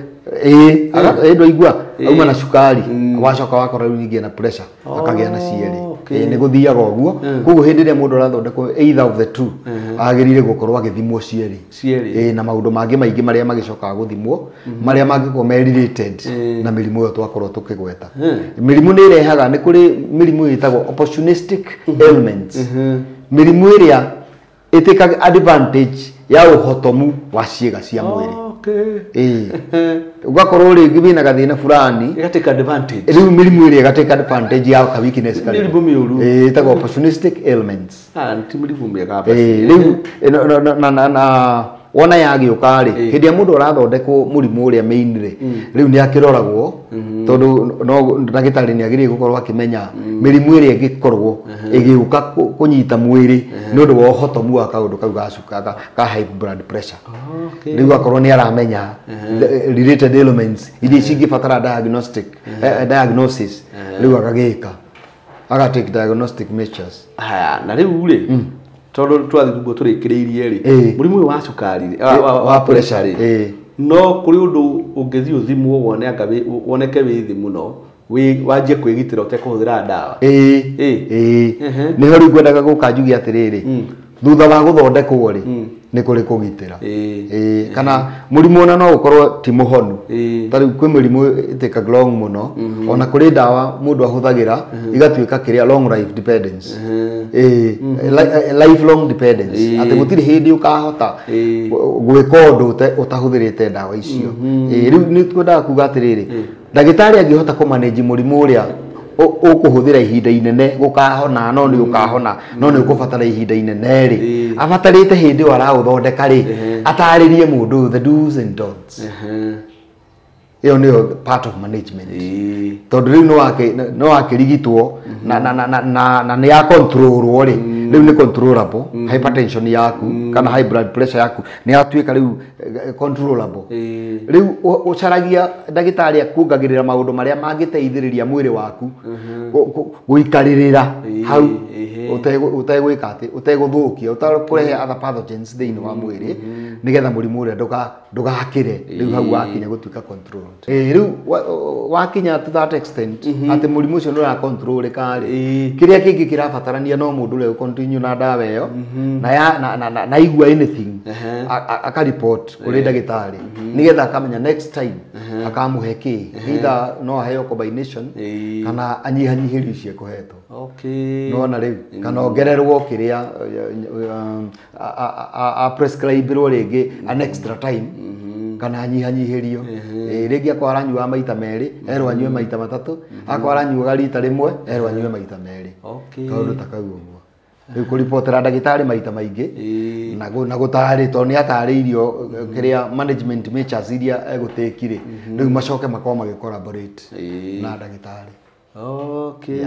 ĩĩ ĩĩ ndwaigua auma na cukari wacoka wakora rĩu ningĩ ena pressure akagĩa na cierĩ. Ĩĩ nĩ gũthiaga ũguo. Koguo hĩndĩ ĩrĩa mũndũ arathondekwo either of the two agĩrĩire gũkorwo agĩthimwo cierĩ. Ĩĩ na maũndũ mangĩ maingĩ marĩa magĩcokaga gũthimwo marĩa mangĩkorwo me related na mĩrimũ ĩyo twakorwo tũkĩgweta. Mĩrimũ nĩ ĩrehaga nĩ kũrĩ mĩrimũ ĩtagwo opportunistic ailments. Mĩrimũ ĩrĩa ĩtĩkaga advantage ya ũhotomu wa ciĩga cia mwĩrĩ. Okay. Ĩĩ. Ũgakorwo rĩngĩ wĩna gathĩna fulani ĩgatake advantage. Rĩu mĩrimũ ĩrĩa ĩgatake advantage ya ka weakness karĩa. Mĩrimũ mĩũru. Ĩĩ ĩtagwo opportunistic ailments. Ah, ti mĩrimũ mĩega basi. Ĩĩ rĩu na wona yagĩũka rĩ hĩndĩ ĩrĩa mũndũ arathondekwo mũrimũ ũrĩa main rĩ rĩu nĩ akĩroragwo tondũ no ndagĩtarĩ nĩ agĩrĩire gũkorwo akĩmenya mĩrimũ ĩrĩa ĩngĩkorwo ĩgĩũka kũnyita mwĩrĩ nĩ ũndũ wa ũhotomu wa kaũndũ kau ga cukari ka high blood pressure. Rĩu akorwo nĩ aramenya related ailments iria cingĩbatara diagnostic diagnosis rĩu agagĩka aga take diagnostic measures. Haya na rĩu rĩ tondũ twathiĩ guo tũrĩkĩrĩirie rĩ mũrimũ ũyũ wa cukari rĩ wa pressure rĩ no kũrĩ ũndũ ũngĩthiĩ ũthimwo wone anga woneke wĩ thĩ mũno wanjie kwĩgitĩra ũtekũhũthĩra ndawa. Ĩĩ ĩĩ nĩho rĩu ngwendaga gũka njuge atĩrĩrĩ thutha wa gũthondekwo rĩ nĩ kũrĩ kũgitĩra. Ĩĩ kana mũrimũ ona no ũkorwo ti mũhonu ta rĩu kwĩ mĩrimũ ĩtĩkaga long mũno ona kũrĩ ndawa mũndũ ahũthagĩra igatuĩka kĩrĩa long life dependence. Ĩĩ lifelong dependence atĩ gũtirĩ hĩndĩ ũkahota gwĩka ũndũ ũtahũthĩrĩte ndawa icio. Ĩĩ rĩu nĩ twendaga kuga atĩrĩrĩ ndagĩtarĩ angĩhota kũmanage mũrimũ ũrĩa ũkũhũthĩra ihinda inene gũkahona no nĩ ũkahona no nĩ ũkũbatara ihinda inene rĩ abatarĩte hĩndĩ ĩyo araũthondeka rĩ atarĩrie mũndũ the do's and don'ts. Ĩyo nĩyo part of management tondũ rĩu no wakĩrigitwo na nĩ ya controlwo rĩ rĩu nĩ controllable hypertension yaku kana high blood pressure yaku nĩ yatuĩka rĩu controllable. Rĩu ũcaragia ndagĩtarĩ akuongagĩrĩra maũndũ marĩa mangĩteithĩrĩria mwĩrĩ waku gũikarĩrĩra hau ũtegwĩka atĩ ũtegũthũkia ũtakũrehe other pathogens thĩinĩ wa mwĩrĩ nĩgetha mũrimũ ũrĩa ndũgakĩre rĩu hau wakinya gũtuĩka controlled. Rĩu wakinya to that extent atĩ mũrimũ ũcio nĩ ũracontrolĩka rĩ kĩrĩa kĩngĩ kĩrabatarania no mũndũ ũrĩa ũcontinue na ndawa ĩyo na igua anything akareport kũrĩ ndagĩtarĩ nĩgetha akamenya next time akamũhe kĩ either no aheo combination kana anyihanyihĩrio icio ekũhetwo. Okay. Nona rĩu kana ongererwo kĩrĩa a prescribe-rwo rĩngĩ an extra time kana anyihanyihĩrio. Rĩngĩ akorwo aranyuaga maita merĩ erwo anyue maita matatũ akorwo aranyuaga rita rĩmwe erwo anyue maita merĩ. Kaũndũ ta kau ũguo. Rĩu kũribotera ndagĩtarĩ maita maingĩ na gũtarĩ tondũ nĩ atarĩirio kĩrĩa management measures iria egũtĩki rĩ rĩu macoke makorwo magĩ collaborate na ndagĩtarĩ. Okay.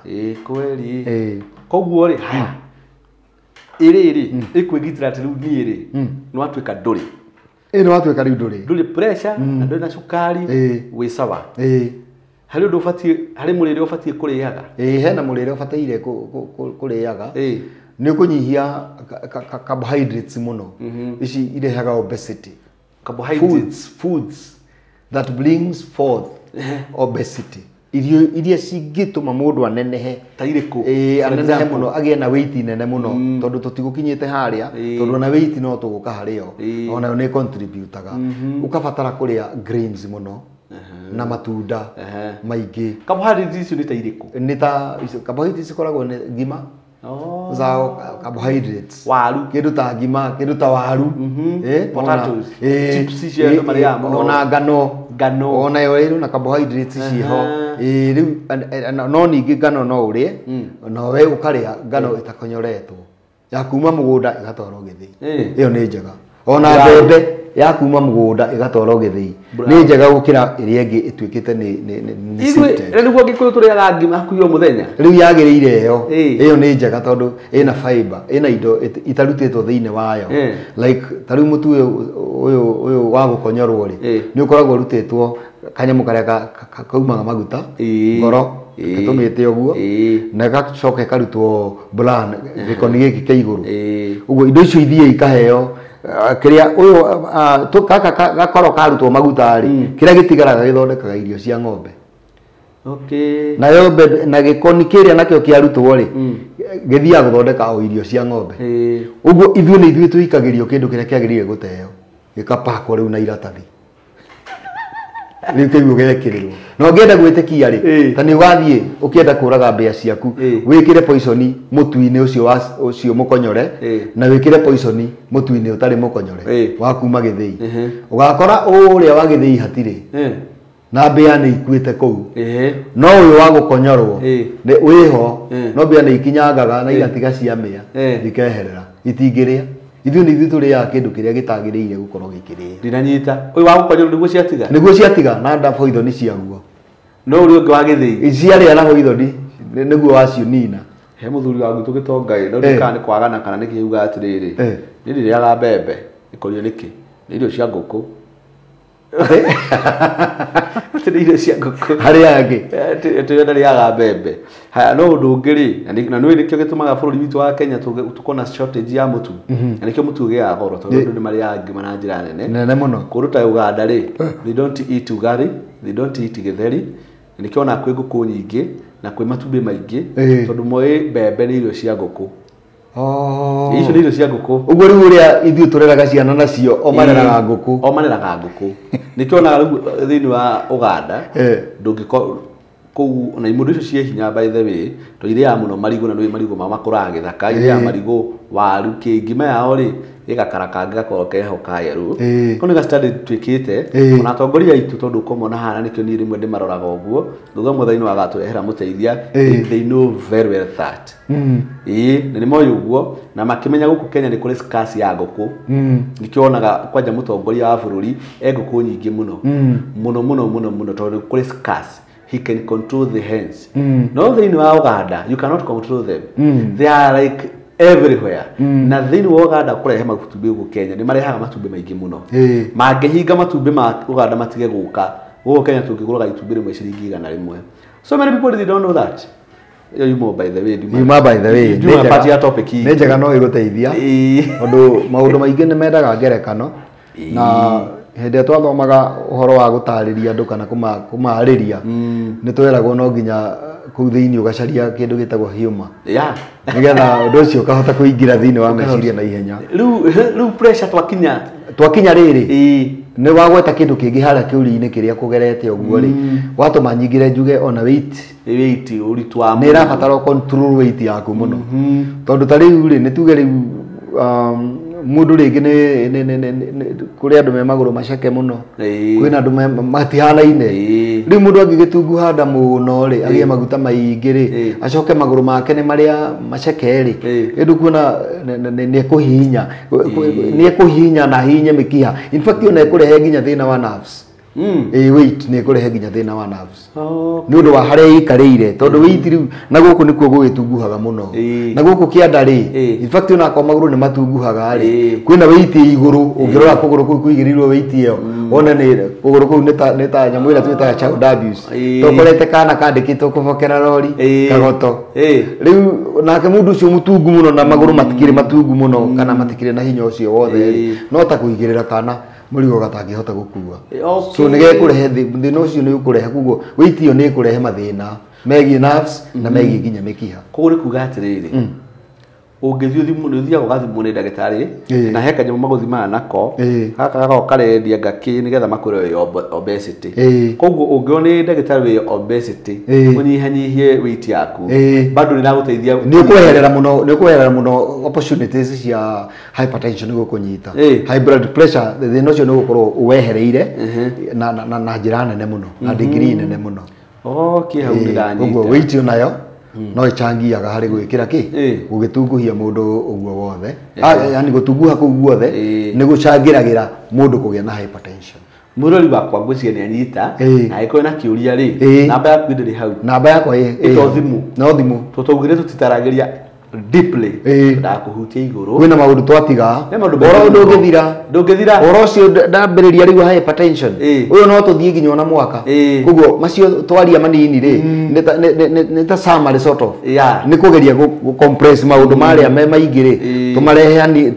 Ĩĩ kweli. Koguo rĩ haya ĩrĩ rĩ ĩkwĩgitĩra atĩ rĩu niĩ rĩ nĩ watuĩka ndũrĩ. Ĩĩ nĩ watuĩka rĩu ndũrĩ. Ndũrĩ pressure na ndũrĩ na cukari wĩ sawa. Ĩĩ. Harĩ ũndũ ũbatiĩ harĩ mũrĩre ũbatiĩ kũrĩaga. Ĩĩ hena mũrĩre ũbataire kũrĩaga. Nĩ ũkũnyihia carbohydrates mũno. Ici irehaga obesity. Carbohydrates. Foods that brings forth obesity. Irio iria cingĩtũma mũndũ anenehe ta irĩkũ? Ĩĩ anenehe mũno agĩe na weight nene mũno tondũ tũtigũkinyĩte harĩa tondũ ona weight no tũgũka harĩ yo onayo nĩ contributaga. Ũkabatara kũrĩa grains mũno na matunda maingĩ. Carbohydrates icio nĩ ta irĩkũ? Nĩ ta carbohydrates ikoragwo nĩ ngima za carbohydrates waru kĩndũ ta ngima kĩndũ ta waru potatoes chips icio andũ marĩaga mũno ona ngano ona yo ĩrĩ na carbohydrates ciho. Ĩĩ rĩu no ningĩ ngano no ũrĩe no we ũkarĩa ngano ĩtakonyoretwo ya kuma mũgũnda ĩgatwarwo gĩthĩi. Ĩyo nĩ njega. Ona mbembe ya kuma mũgũnda ĩgatwarwo gĩthĩi nĩ njega gũkĩra ĩrĩa ĩngĩ ĩtuĩkĩte nĩ sifted. Rĩu Gĩkũyũ tũrĩaga ngima hakuhĩ o mũthenya. Rĩu yagĩrĩire ĩyo nĩ njega tondũ ĩna fiber, ĩna indo itarutĩtwo thĩinĩ wayo. Like ta rĩu mũtu ũyũ wa gũkonyorwo rĩ, nĩ ũkoragwo ũrutĩtwo kanyamũ karĩa kaumaga maguta ngoro gatũmĩte ũguo na gacoka karutwo bran gĩkoni gĩkĩ kĩa igũrũ. Ũguo indo icio ithiĩ ikaheo kĩrĩa ũyũ gaka gakoro karutwo maguta rĩ, kĩrĩa gĩtigaraga gĩthondekaga irio cia ng'ombe. Okay. Nayo mbembe na gĩkoni kĩrĩa nakĩo kĩarutwo rĩ, gĩthiaga gũthondeka o irio cia ng'ombe. Ũguo ithuĩ nĩ ithuĩ tũikagĩrio kĩndũ kĩrĩa kĩagĩrĩire gũteo gĩkapakwo rĩu na iratathi rĩu kĩu gĩekĩrĩrwo. Na ũngĩenda gwĩtĩkia rĩ, ta nĩ ũgathiĩ ũkĩenda kũraga mbĩa ciaku, wĩkĩre poison mũtu-inĩ ũcio mũkonyore, na wĩkĩre poison mũtu-inĩ ũtarĩ mũkonyore wa kuma gĩthĩi. Ũgakora ũrĩa wa gĩthĩi hatirĩ na mbĩa nĩ ikuĩte kũu, no ũyũ wa gũkonyorwo nĩ wĩho, no mbĩa nĩ ikinyangaga na igatiga ciamĩa ikeherera, itingĩrĩa. Ithuĩ nĩ ithuĩ tũrĩaga kĩndũ kĩrĩa gĩtagĩrĩire gũkorwo gĩkĩrĩo. Ndinanyita. Ũyũ wa gũkonyorwo nĩguo ciatiga? Nĩguo ciatiga na nda poison ciaguo. No ũrĩa ũngĩ wa gĩthĩi ciarĩa na poison nĩguo wacionina. He mũthuri wa gwitũ gĩtonga no ndikana nĩ kwagana kana nĩkĩ uga atĩrĩrĩ, niĩ ndirĩaga mbembe, ĩkorio nĩkĩ? Nĩ irio cia ngũkũ. Atĩ nĩ irio cia ngũkũ. Harĩa angĩ atĩ ndarĩaga mbembe. Haya, no ũndũ ũngĩ rĩ, na nĩ nĩkĩo gĩtũmaga bũrũri witũ wa Kenya tũkona shortage ya mũtu, na nĩkĩo mũtu ũgĩaga goro tondũ andũ nĩ marĩaga ngima na njĩra nene nene mũno. Kũndũ ta Uganda rĩ, they don't eat ugali, they don't eat gĩtheri, na nĩkĩo ona kwĩ ngũkũ nyingĩ na kwĩ matumbĩ maingĩ, tondũ moĩ mbembe nĩ irio cia ngũkũ. Icio nĩ irio cia ngũkũ. Ũguo rĩu ũrĩa ithuĩ tũreraga ciana nacio o mareraga ngũkũ. O mareraga ngũkũ. Nĩkĩo onaga rĩu thĩinĩ wa Uganda ndũngĩkorwo kũu na imũndũ icio ciĩ hinya by the way, tondũ irĩaga mũno marigũ na nĩ marigũ mao makũraga gĩthaka, irĩaga marigũ, waru, kĩ ngima yao rĩ ĩgakara kangĩ gakorwo keho ka yerũ. Kau nĩ ga study twĩkĩte ona atongoria aitũ tondũ ũkomona haha nĩkĩo niĩ rĩmwe ndĩmaroraga ũguo, thutha mũthenya wagatũrehera mũteithia, they know very well that. Ĩĩ na nĩ moĩ ũguo na makĩmenya gũkũ Kenya nĩ kũrĩ scarce ya ngũkũ. Nĩkĩo wonaga kwanja mũtongoria wa bũrũri e ngũkũ nyingĩ mũno mũno mũno mũno mũno tondũ kũrĩ scarce. He can control the hens. No thĩinĩ wa Uganda you cannot control them. They are like everywhere. Na thĩinĩ wa Uganda kũrehe matumbĩ gũkũ Kenya nĩ marehaga matumbĩ maingĩ mũno. Mangĩhinga matumbĩ ma Uganda matige gũka gũkũ Kenya tũngĩgũraga itumbĩ rĩmwe ciringi 100. So many people they don't know that. Yuma by the way, yuma by the way. Yuma part ya topic hii. Nĩ njega no ĩgũteithia tondũ maũndũ maingĩ nĩ mendaga ngerekano, na hĩndĩ ĩrĩa twathomaga ũhoro wa gũtarĩria andũ kana kũmarĩria nĩ tweragwo no nginya kũu thĩinĩ ũgacaria kĩndũ gĩtagwo humor, nĩgetha ũndũ ũcio ũkahota kũingĩra thĩinĩ wa meciria na ihenya. Rĩu pressure twakinya rĩrĩ nĩ wagweta kĩndũ kĩngĩ harĩa kĩũria-inĩ kĩrĩa kũgerete ũguo rĩ, watũma nyingĩre njuge ona weight ũritũ wa nĩ ĩrabatara control weight yaku mũno, tondũ ta rĩu rĩ nĩ tuge rĩu mũndũ rĩngĩ nĩ kũrĩ andũ me magũrũ maceke mũno, kwĩna andũ matihanaine. Rĩu mũndũ angĩgĩtunguha nda mũno rĩ, agĩe maguta maingĩ rĩ, acoke magũrũ make nĩ marĩa maceke rĩ, rĩu kuona nĩ ekũhihinya na ahihinye mĩkiha. In fact ona ĩkũrehe nginya thĩna wa nerves. Weight nĩ ĩkũrehe nginya thĩna wa nerves nĩ ũndũ wa harĩa ĩikarĩire, tondũ weight rĩu na gũkũ nĩkuo gũgĩtunguhaga mũno, na gũkũ kĩanda rĩ, in fact ona akorwo magũrũ nĩ matunguhaga rĩ, kwĩna weight igũrũ. Ũngĩrora kũgũrũ kũu kũigĩrĩirwo weight ĩyo, wone nĩ kũgũrũ kũu nĩ ta nyamũ ĩrĩa twĩtaga child abuse, tokorete kana kandĩkĩtwo kũbokera rori kagoto. Rĩu nake mũndũ ũcio mũtungu mũno na magũrũ matikĩrĩ matungu mũno kana matikĩrĩ na hinya ũcio wothe rĩ, no ta kũigĩrĩra kana mũrigo gatangĩhota gũkua. So nĩ gekũrehe thĩna ũcio, nĩ ũkũrehe koguo weight ĩyo nĩ ĩkũrehe mathĩna megiĩ nerves na megiĩ nginya mĩkiha. Koguo nĩ kuga atĩrĩrĩ, ũngĩthiĩ ũthimwo nĩ ũthiaga ũgathimwo nĩ ndagĩtarĩ na he kanyamũ magũthimaga nako gaka gakoragwo karendia ngakĩ nĩgetha makwĩre wĩ obesity. Koguo ũngĩona nĩ ndagĩtarĩ wĩ obesity ũnyihanyihie weight yaku bado nĩ ĩragũteithia, nĩ ũkweherera mũno, nĩ ũkweherera mũno opportunities cia hypertension gũkũnyita, high blood pressure, thĩna ũcio nĩ ũgũkorwo ũwehereire na njĩra nene mũno, na degree nene mũno. Okay, hau ndĩranyita. Ũguo weight onayo no ĩchangiaga harĩ gwĩkĩra kĩ gũgĩtunguhia mũndũ ũguo wothe, yani gũtunguha kũu guothe nĩ gũcangĩragĩra mũndũ kũgĩa na hypertension. Mũrori wakwa ngwĩciria nĩ anyita, na angĩkorwo na kĩũria rĩ, namba yaku ndĩrĩ hau? Namba yakwa ĩ to thimũ? No thimũ. Tũtaugire tũtitaragĩria deeply, ndakũhutia igũrũ. Kwĩna maũndũ twatiga, ũhoro ndũngĩthira, ndũngĩthira ũhoro ũcio ndambĩrĩria rĩu hypertension ũyũ no tũthiĩ nginya ona mwaka. Koguo macio twaria manini rĩ nĩ ta summary sort of, nĩ kũgeria gũ compress maũndũ marĩa me maingĩ rĩ, tũmarehe yani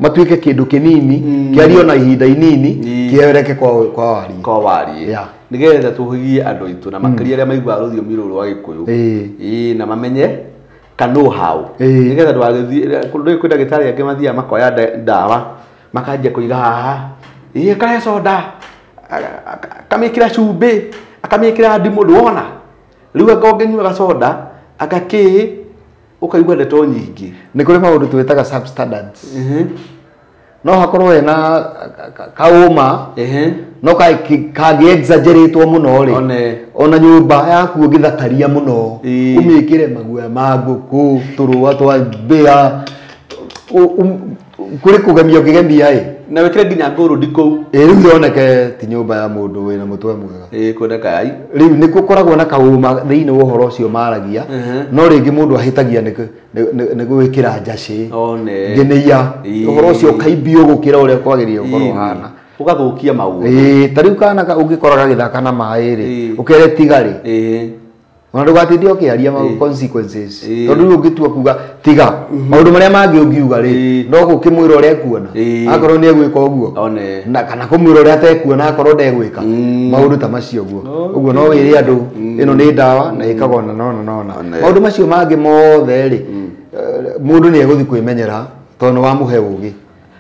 matuĩke kĩndũ kĩnini kĩario na ihinda inini kĩereke kwa warie, kwa warie, nĩgetha tũhũgie andũ aitũ na makĩria arĩa maiguaga rũthiomi rũrũ rwa Gĩkũyũ, na mamenye ka know how, nĩgetha ndũgagĩthiĩ kwĩ ndagĩtarĩ angĩ mathiaga makoya ndawa makanjia kũiga haha, karehe soda, akamĩkĩra cumbĩ, akamĩkĩra ndimũ, ndũwona rĩu anga ũngĩnyuaga soda anga kĩ ũkaigua ndeto nyingĩ. Nĩ kũrĩ maũndũ twĩtaga substandards. No hakorwo hena kaũma no kangĩ exaggeratwo mũno rĩ, ona nyũmba yaku ũngĩthakaria mũno ũmĩkĩre maguoya ma ngũkũ, tũrũa twa mbĩa, kũrĩ kũgemia ũngĩgemia ĩ, na wĩkĩre nginya ngũrũndi kũu, rĩu yoneke ti nyũmba ya mũndũ wĩna mũtwe mwega. Kwendeka ai rĩu nĩ gũkoragwo na kaũma thĩinĩ wa ũhoro ũcio maragia, no rĩngĩ mũndũ ahĩtagia nĩ gwĩkĩra njacĩ nginya ũhoro ũcio ũkaimbio gũkĩra ũrĩa kwagĩrĩire gũkorwo ũhana, ũgathũkia maũndũ. Ta rĩu kana ũngĩkora gagĩthaka na maĩ rĩ, ũkere tiga rĩ, ona ndũgatinde ũkĩaria consequences, tondũ rĩu ũngĩtua kuga tiga maũndũ marĩa mangĩ ũngiuga rĩ, no gũkĩmwĩra ũrĩa ekuona akorwo nĩ egwĩka ũguo, na kana kũmwĩra ũrĩa atekuona akorwo ndegwĩka, maũndũ ta macio ũguo. Ũguo no wĩre andũ ĩno nĩ ndawa na ĩkagwo na nona nona. Maũndũ macio mangĩ mothe rĩ, mũndũ nĩ egũthiĩ kwĩmenyera tondũ nĩ wamũhe ũgĩ.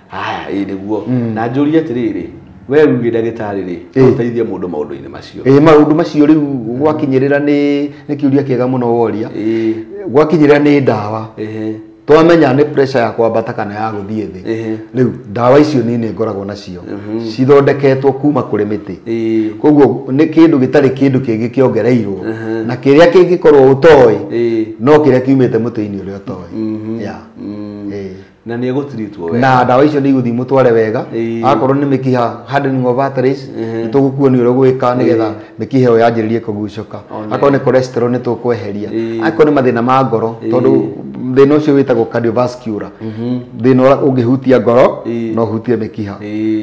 Haya, ĩ nĩguo. Na njũrie atĩrĩrĩ, we wĩ ndagĩtarĩ rĩ, ũteithie mũndũ maũndũ-inĩ macio? Maũndũ macio rĩu gwakinyĩrĩra nĩ kĩũria kĩega mũno woria. Gwakinyĩrĩra nĩ ndawa, twamenya nĩ pressure ya kwambata kana ya gũthiĩ thĩ, rĩu ndawa icio niĩ nĩ ngoragwo nacio cithondeketwo kuma kũrĩ mĩtĩ, koguo nĩ kĩndũ gĩtarĩ kĩndũ kĩngĩ kĩongereirwo, na kĩrĩa kĩngĩkorwo ũtoĩ no kĩrĩa kiumĩte mũtĩ-inĩ ũrĩa ũtoĩ. Na nĩ egũtiritwo wega, na ndawa icio nĩ igũthiĩ mũtware wega. Akorwo nĩ mĩkiha hardening of arteries, nĩ tũgũkuonia ũrĩa ũgwĩka nĩgetha mĩkiha ĩyo yanjĩrĩrie kũgucũka. Akorwo nĩ cholesterol nĩ tũkweheria. Akorwo nĩ mathĩna ma ngoro, tondũ thĩna ũcio wĩtagwo cardiovascular, thĩna ũrĩa ũngĩhutia ngoro no ũhutie mĩkiha.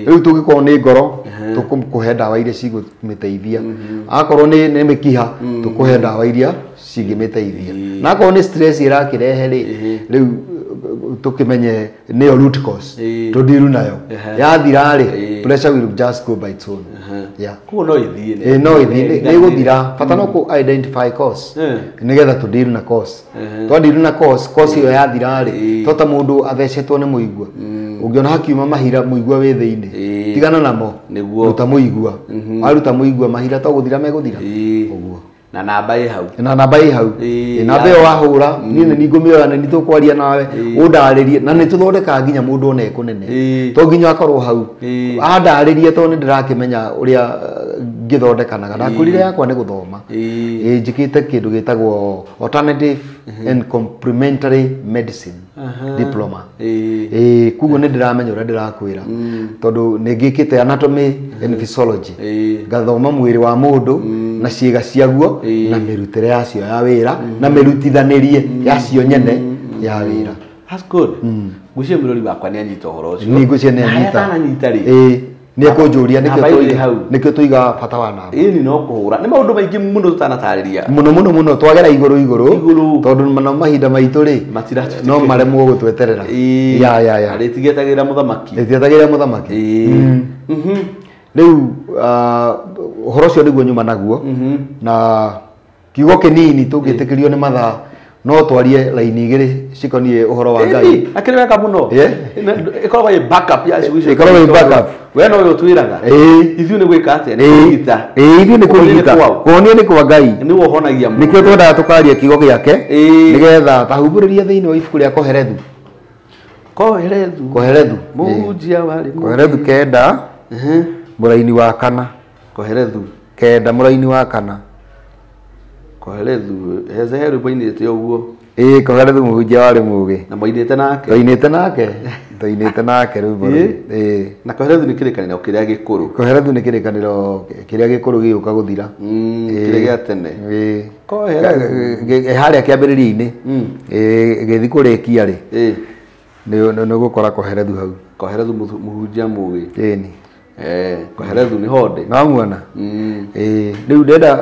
Rĩu tũngĩkorwo nĩ ngoro tũkũhe ndawa iria cigũmĩteithia, akorwo nĩ mĩkiha tũkũhe ndawa iria cingĩmĩteithia, na akorwo nĩ stress ĩrakĩrehe rĩ, rĩu tukimenye nĩyo root cause tũndiru nayo yathira rĩ, pressure will just go by its own. Yeah, koguo no ĩthiĩ, no ĩthiĩ, nĩ ĩgũthira. Bata no kũ identify cause nĩgetha tũndiru na cause. Twandiru na cause, cause ĩyo yathira rĩ, to ta mũndũ athecetwo nĩ mũigua, ũngĩona hakiuma mahira mũigua wĩ thĩinĩ, tigana namo, ruta mũigua, waruta mũigua mahira to gũthira megũthira ũguo. Na namba ĩ hau, na namba ĩ hau, namba ĩyo wahũra niĩ nĩ ngũmĩoya, nĩ tũkwaria nawe ũndarĩrie, na nĩ tũthondekaga nginya mũndũ ona ekũnene, to nginya akorwo hau andarĩrie, tondũ nĩ ndĩrakĩmenya ũrĩa ngĩthondekanaga. Ndakwĩrire yakwa nĩ gũthoma, njĩkĩte kĩndũ gĩtagwo alternative and complementary medicine diploma, koguo nĩ ndĩramenya ũrĩa ndĩrakwĩra, tondũ nĩ ngĩkĩte anatomy and physiology, ngathoma mwĩrĩ wa mũndũ na ciĩga ciaguo na mĩrutĩre yacio ya wĩra na mĩrutithanĩrie yacio nyene ya wĩra. That's good. Ngwĩciria mũrori wakwa nĩ anyita ũhoro ũcio. Nĩ ngwĩciria nĩ anyita. Anyita rĩ, nĩ ekũnjũria nĩkĩo tũiga bata wa namba. Ĩni no kũhũra. Nĩ maũndũ maingĩ mũno tũtanatarĩria. Mũno mũno mũno twagera igũrũ igũrũ, tondũ na mahinda maitũ rĩ no maremwo gũtweterera. Ya ya ya. Rĩtigetagĩra mũthamaki. Rĩtietagĩra mũthamaki. Rĩu ũhoro ũcio nĩguo nyuma naguo, na kiugo kĩnini tũngĩtĩkĩrio nĩ mathaa no twarie raini igĩrĩ cikoniĩ ũhoro wa Ngai. Akĩrĩ wega mũno. Ĩkoragwo ĩ backup ya ciugo icio. Ĩkoragwo ĩ backup. We no ũyũ ũtwĩraga. Ithuĩ nĩ gwĩka atĩa? Nĩ kũrigita. Ithuĩ nĩ kũrigita. Kũhonio nĩ kwa Ngai. Nĩwe ũhonagia mũndũ. Nĩkĩo twendaga tũkaria kiugo gĩake, nĩgetha tahumbũrĩria thĩinĩ wa ibuku rĩa Koherethu. Koherethu. Koherethu. Mũhunjia warĩ. Koherethu 9 mũraini wa 4. Koherethu 9 mũraini wa 4. Kohelethu heze rwĩmbo-inĩ ũguo. Ĩĩ Kohelethu mũhunjia warĩ mũgĩ. Na mwainĩte nake. Twainĩte nake rwĩmbo rũu. Ĩĩ. Na Kohelethu nĩ kĩrĩkanĩro kĩrĩa gĩkũrũ. Kohelethu nĩ kĩrĩkanĩro kĩrĩa gĩkũrũ gĩgũka gũthira. Kĩrĩa gĩa tene. Ĩĩ. Kohelethu. Harĩa kĩambĩrĩria-inĩ. Ĩĩ gĩthiĩ kũrĩkia rĩ. Ĩĩ. Nĩ ũgũkora Kohelethu hau. Kohelethu mũhunjia mũgĩ. Ĩni. Kohelethu nĩ honde. Nĩwamuona? Ĩĩ. Rĩu ndĩrenda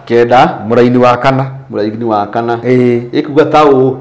kenda. Mũraini wa kana. Mũraini wa kana. Ĩĩ. Ĩkuga ta ũũ.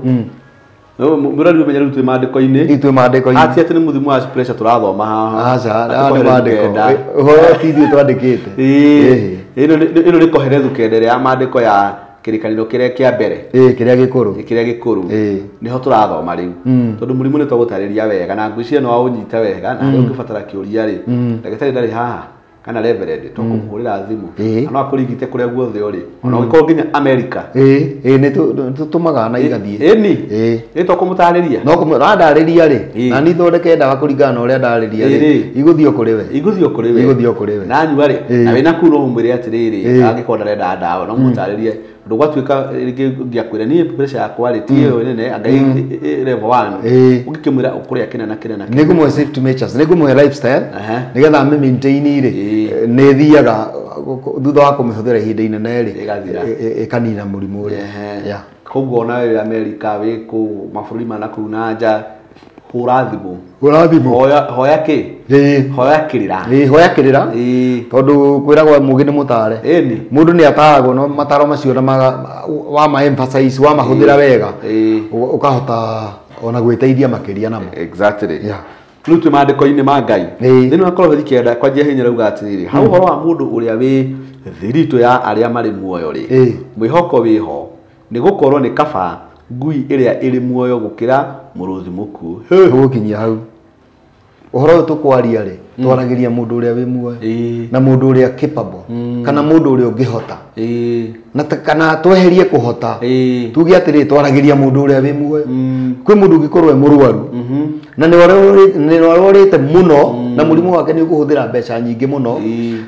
Mũrori ũmenye rĩu twĩ maandĩko-inĩ. Rĩu twĩ maandĩko-inĩ. Ati atĩ nĩ mũthimo wa pressure tũrathoma haha. Aca, nĩ maandĩko. Ũhoro ti ithuĩ twandĩkĩte. Ĩĩ. Ĩno nĩ Kohelethu kenda ĩrĩa ya maandĩko ya kĩrĩkanĩro kĩrĩa kĩa mbere. Ĩĩ kĩrĩa gĩkũrũ. Kĩrĩa gĩkũrũ. Ĩĩ. Nĩho tũrathoma rĩu. Tondũ mũrimũ nĩ twagũtarĩria wega na ngwĩciria no waũnyita wega na harĩa ũngĩbatara kĩũria rĩ. Ndagĩtarĩ ndarĩ haha kana reverend tũkũmũhũrĩra thimũ. Ĩĩ. Na no akũrigite kũrĩa guothe ũrĩ. Ona ũngĩkorwo nginya America. Ĩĩ, ĩĩ nĩ tũtũmaga na igathiĩ. Ĩni. Ĩĩ. Ĩĩ tũkũmũtarĩria. No kũmũtarĩria rĩ, na niĩ thondeke ndawa kũringana na ũrĩa ndarĩria rĩ. Igũthiĩ kũrĩ we. Igũthiĩ kũrĩ we. Igũthiĩ kũrĩ we. Na nyua rĩ, na wĩna kuu no ũmwĩre atĩrĩrĩ, angĩkorwo ndarenda ndawa no mũtarĩrie. Ũndũ gwatuĩka rĩngĩ ngĩakwĩra niĩ pressure yakwa rĩ ti ĩyo nene anga level 1. Ũngĩkĩmwĩra ũkũrĩa kĩna na kĩna na kĩna. Nĩngũmũhe safety measures, nĩngũmũhe lifestyle nĩgetha amĩ maintain rĩ, nĩ ĩthiaga thutha wa kũmĩhũthĩra ihinda inene rĩ, ĩkanina mũrimũ ũrĩa. Koguo ona wĩ America wĩ kũu mabũrũri ma nakũu na nja, hũra thimũ. Hũra thimũ. Hoya kĩ? Ĩĩ. Hoya kĩrĩra. Ĩĩ hoya kĩrĩra. Ĩĩ. Tondũ kwĩragwo mũgĩ nĩ mũtare. Ĩni. Mũndũ nĩ ataragwo no mataro macio na wa ma emphasize wa mahũthĩra wega. Ũkahota ona gwĩteithia makĩria namo. Exactly. Yeah. Rĩu twĩ maandĩko-inĩ ma Ngai. Thĩinĩ wa Kohelethu kenda kwanjia hinya rauga atĩrĩrĩ, ha ũhoro wa mũndũ ũrĩa wĩ thiritũ ya arĩa marĩ muoyo rĩ, mwĩhoko wĩho, nĩ gũkorwo nĩ kaba ngui ĩrĩa ĩrĩ muoyo gũkĩra mũrũthi mũkuũ. Tũgũkinyia hau. Ũhoro ũyũ tũkwaria rĩ, twaragĩria mũndũ ũrĩa wĩ muoyo na mũndũ ũrĩa capable kana mũndũ ũrĩa ũngĩhota. Na kana tweherie kũhota. Tuge atĩrĩ twaragĩria mũndũ ũrĩa wĩ muoyo. Kwĩ mũndũ ũngĩkorwo e mũrwaru na nĩ ũrwarĩte mũno na mũrimũ wake nĩ ũkũhũthĩra mbeca nyingĩ mũno,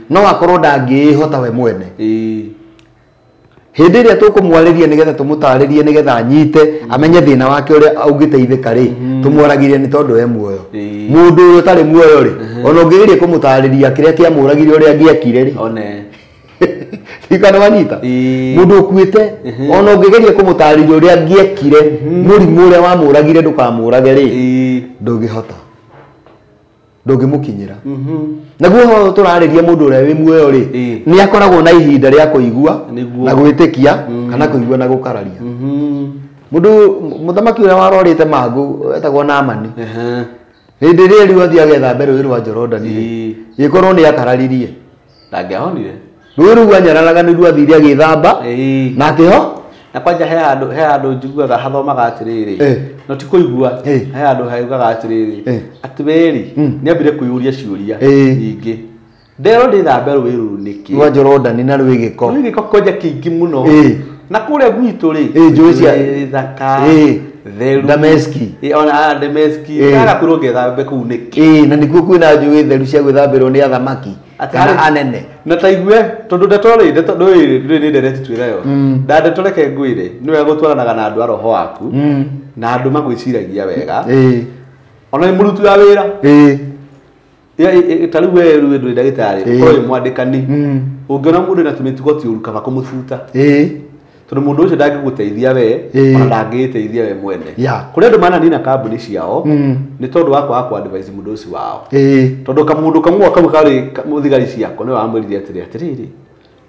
no akorwo ndangĩĩhota we mwene. Hĩndĩ ĩrĩa tũkũmwarĩria nĩgetha tũmũtarĩrie nĩgetha anyite amenye thĩna wake ũrĩa ũngĩteithĩka rĩ, tũmwaragĩrie nĩ tondũ e muoyo. Mũndũ ũrĩa ũtarĩ muoyo rĩ, ona ũngĩgeria kũmũtarĩria kĩrĩa kĩamũragire ũrĩa angĩekire rĩ, kana wanyita mũndũ ũkuĩte ona ũngĩgeria kũmũtarĩria ũrĩa angĩekire mũrimũ ũrĩa wamũragire ndũkamũrage rĩ, ndũngĩhota, ndũngĩmũkinyĩra. Naguo ũhoro tũrarĩria mũndũ ũrĩa wĩ muoyo rĩ, nĩ akoragwo na ihinda rĩa kũigua na gwĩtĩkia kana kũigua na gũkararia. Mũndũ mũthamaki ũrĩa warorĩte mangũ etagwo Naamani, hĩndĩ ĩrĩa rĩu athiĩ agethambe rũĩ rwa Jorodani rĩ, gĩkorwo nĩ akararirie, ndangĩahonire. Rũĩ rũu anyararaga nĩruo athire agĩthamba na akĩho. Na kwanja he handũ njiguaga hathomaga atĩrĩrĩ, no ti kũigua, he handũ haugaga atĩrĩrĩ atĩ weri nĩ ambire kwĩyũria ciũria nyingĩ, nderwo ndĩthambe rũĩ rũu nĩkĩ rwa Jorodani na rwĩ gĩko, rwĩ gĩko kwanja kĩingĩ mũno. Na kũrĩa gwitũ rĩ, njũĩ cia thaka theru Dameski, ona Dameski kaga kwĩrwo ngethambe kũu nĩkĩ? Na nĩkuo kwĩna njũĩ theru cia gwĩthambĩrwo nĩ athamaki kana anene. Na taigue tondũ ndeto rĩ, ndeto ndũĩ nĩ ndereti twĩrayo nda ndeto reke ngwĩre, nĩ wega gũtwaranaga na andũ a roho waku na andũ magwĩciragia wega, ona nĩ mũruti wa wĩra. Ta rĩu we rĩu ndũrĩ ndagĩtarĩ, ũkorwo wĩ mwandĩkani, ũngĩona mũndũ ena tũmĩtugo tũũru kaba kũmũbuta, tondũ mũndũ ũcio ndangĩgũteithia we, ona ndangĩĩteithia we mwene. Kũrĩ andũ mananina kambuni ciao nĩ tondũ wa kwaga kũ advise mũndũ ũcio wao, tondũ kamũndũ kamwe kau karĩ mũthigari ciako nĩwe wamwĩrire atĩrĩ, atĩrĩrĩ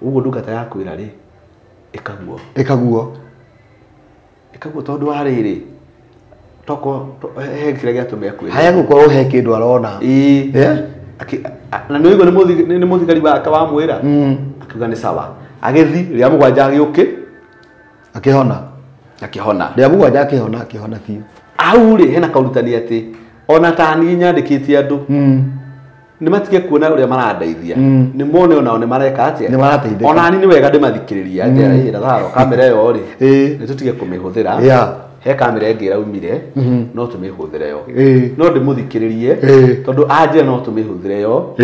ũguo ndungata yakwĩra rĩ, ĩkaguo ĩkaguo ĩkaguo, tondũ wa rĩrĩ toko he kĩrĩa gĩatũma akwĩre haya gũkorwo he kĩndũ arona. Na nĩ ũigua nĩ mũthigari wake wamwĩra, akiuga nĩ sawa, agĩthi rĩa mũgwanja agĩũkĩ akĩhona, akĩhona rĩa mũgwanja akĩhona, akĩhona biũ. Hau rĩ hena kaũrutani atĩ ona ta niĩ nyandĩkĩte andũ nĩ matige kuona ũrĩa marandeithia, nĩ mone onao nĩ mareka atĩa, nĩ marateithĩka. Ona niĩ nĩ wega ndĩmathikĩrĩria atĩ ĩ Lazaro kamera ĩyo rĩ nĩ tũtige kũmĩhũthĩra, He kamera ĩngĩ ĩraumire no tũmĩhũthĩre yo. No ndĩmũthikĩrĩrie tondũ anjĩra no tũmĩhũthĩre yo.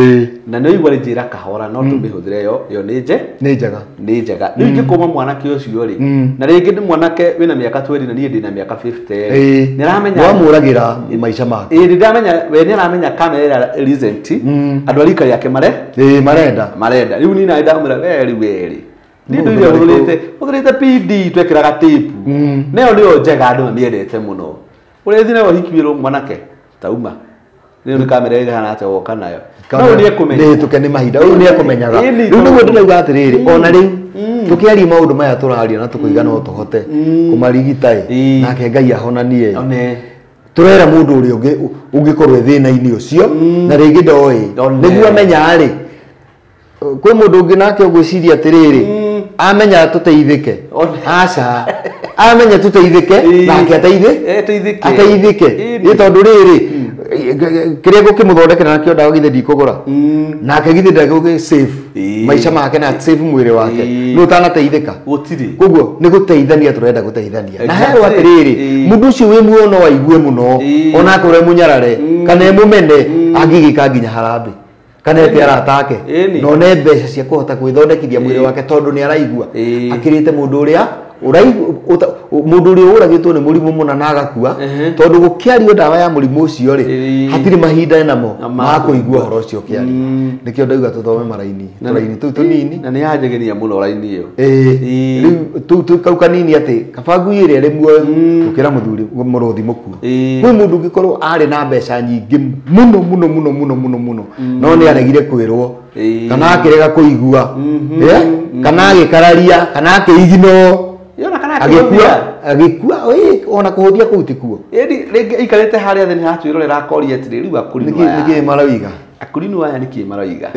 Na nĩ ũigua njĩra kahora no tũmĩhũthĩre yo. Ĩyo nĩ nĩ njega. Nĩ njega. Rĩu ingĩkũma mwanake ũcio rĩ, na rĩngĩ nĩ mwanake wĩna mĩaka 20 na niĩ ndĩna mĩaka 50 nĩ aramenya wamũragĩra maica make. Nĩ ndamenya we nĩ aramenya kamera ĩrĩa recent andũ a rika rĩake marenda. Marenda. Rĩu niĩ nawe ndamwĩra we rĩu werĩ. Nĩ ndũire hũthĩrĩte PD twekĩraga tape. Nayo nĩyo njega andũ mamĩendete mũno. Ũrĩthiĩ nayo ũhiki wĩrwo mwanake tauma. Rĩu nĩ kamera ĩhana atĩa woka nayo. No nĩ ekũmenya. Nĩ hĩtũke nĩ mahinda. Ũyũ nĩ ekũmenyaga. Rĩu nĩguo ndĩrauga atĩrĩrĩ, ona rĩu tũkĩaria maũndũ maya tũraria na tũkoiga no tũhote kũmarigita ĩ, nake Ngai ahonanie. Tũrera mũndũ ũrĩa ũngĩkorwo thĩna-inĩ ũcio na rĩngĩ ndoĩ. Nĩguo amenya rĩ, kwĩ mũndũ ũngĩ nake ũgwĩciria atĩrĩrĩ, amenya tũteithĩke. Aca. Amenya tũteithĩke nake ateithĩke. Nĩ tondũ rĩrĩ kĩrĩa ngũkĩmũthondekera nakĩo ndawa githĩ ndikũgũra. Nake githĩ ndagũgĩ save maica make na save mwĩrĩ wake. Nĩ ũtanateithĩka. Gũtirĩ. Koguo nĩ gũteithania tũrenda gũteithania. Na herwo atĩrĩrĩ, mũndũ ũcio wĩ muoyo no aigue mũno ona akorwo e mũnyarare kana e mũmene angĩgĩka nginya harambĩ. Kana ete arata ake na one mbeca cia kũhota gwĩthondekithia mwĩrĩ wake tondũ nĩ araigua akĩrĩte mũndũ ũrĩa mũndũ ũrĩa ũragĩtwo nĩ mũrimũ mũna na agakua tondũ gũkĩario ndawa ya mũrimũ ũcio rĩ hatirĩ mahinda namo ma kũigua ũhoro ũcio ũkĩario. Nĩkĩo ndauga tũthome maraini tũraini tũu tũnini. Na nĩ yanjegenia mũno raini ĩyo. Rĩu tũu kau kanini atĩ kaba ngui ĩrĩa ĩrĩ muoyo gũkĩra mũthuri mũrũthi mũkuũ. Kwĩ mũndũ ũngĩkorwo arĩ na mbeca nyingĩ mũno mũno mũno mũno mũno mũno no nĩ aregire kwĩrwo kana akĩrega kũigua kana agĩkararia kana akĩiginwo agĩkua ona kũhũthia kũu ti kuo. Rĩngĩ aikarĩte harĩa thĩ nĩ haratwĩrorera akoria atĩrĩ rĩu akũrinũ aya nĩkĩ maroiga? Akũrinũ aya nĩkĩ maroiga?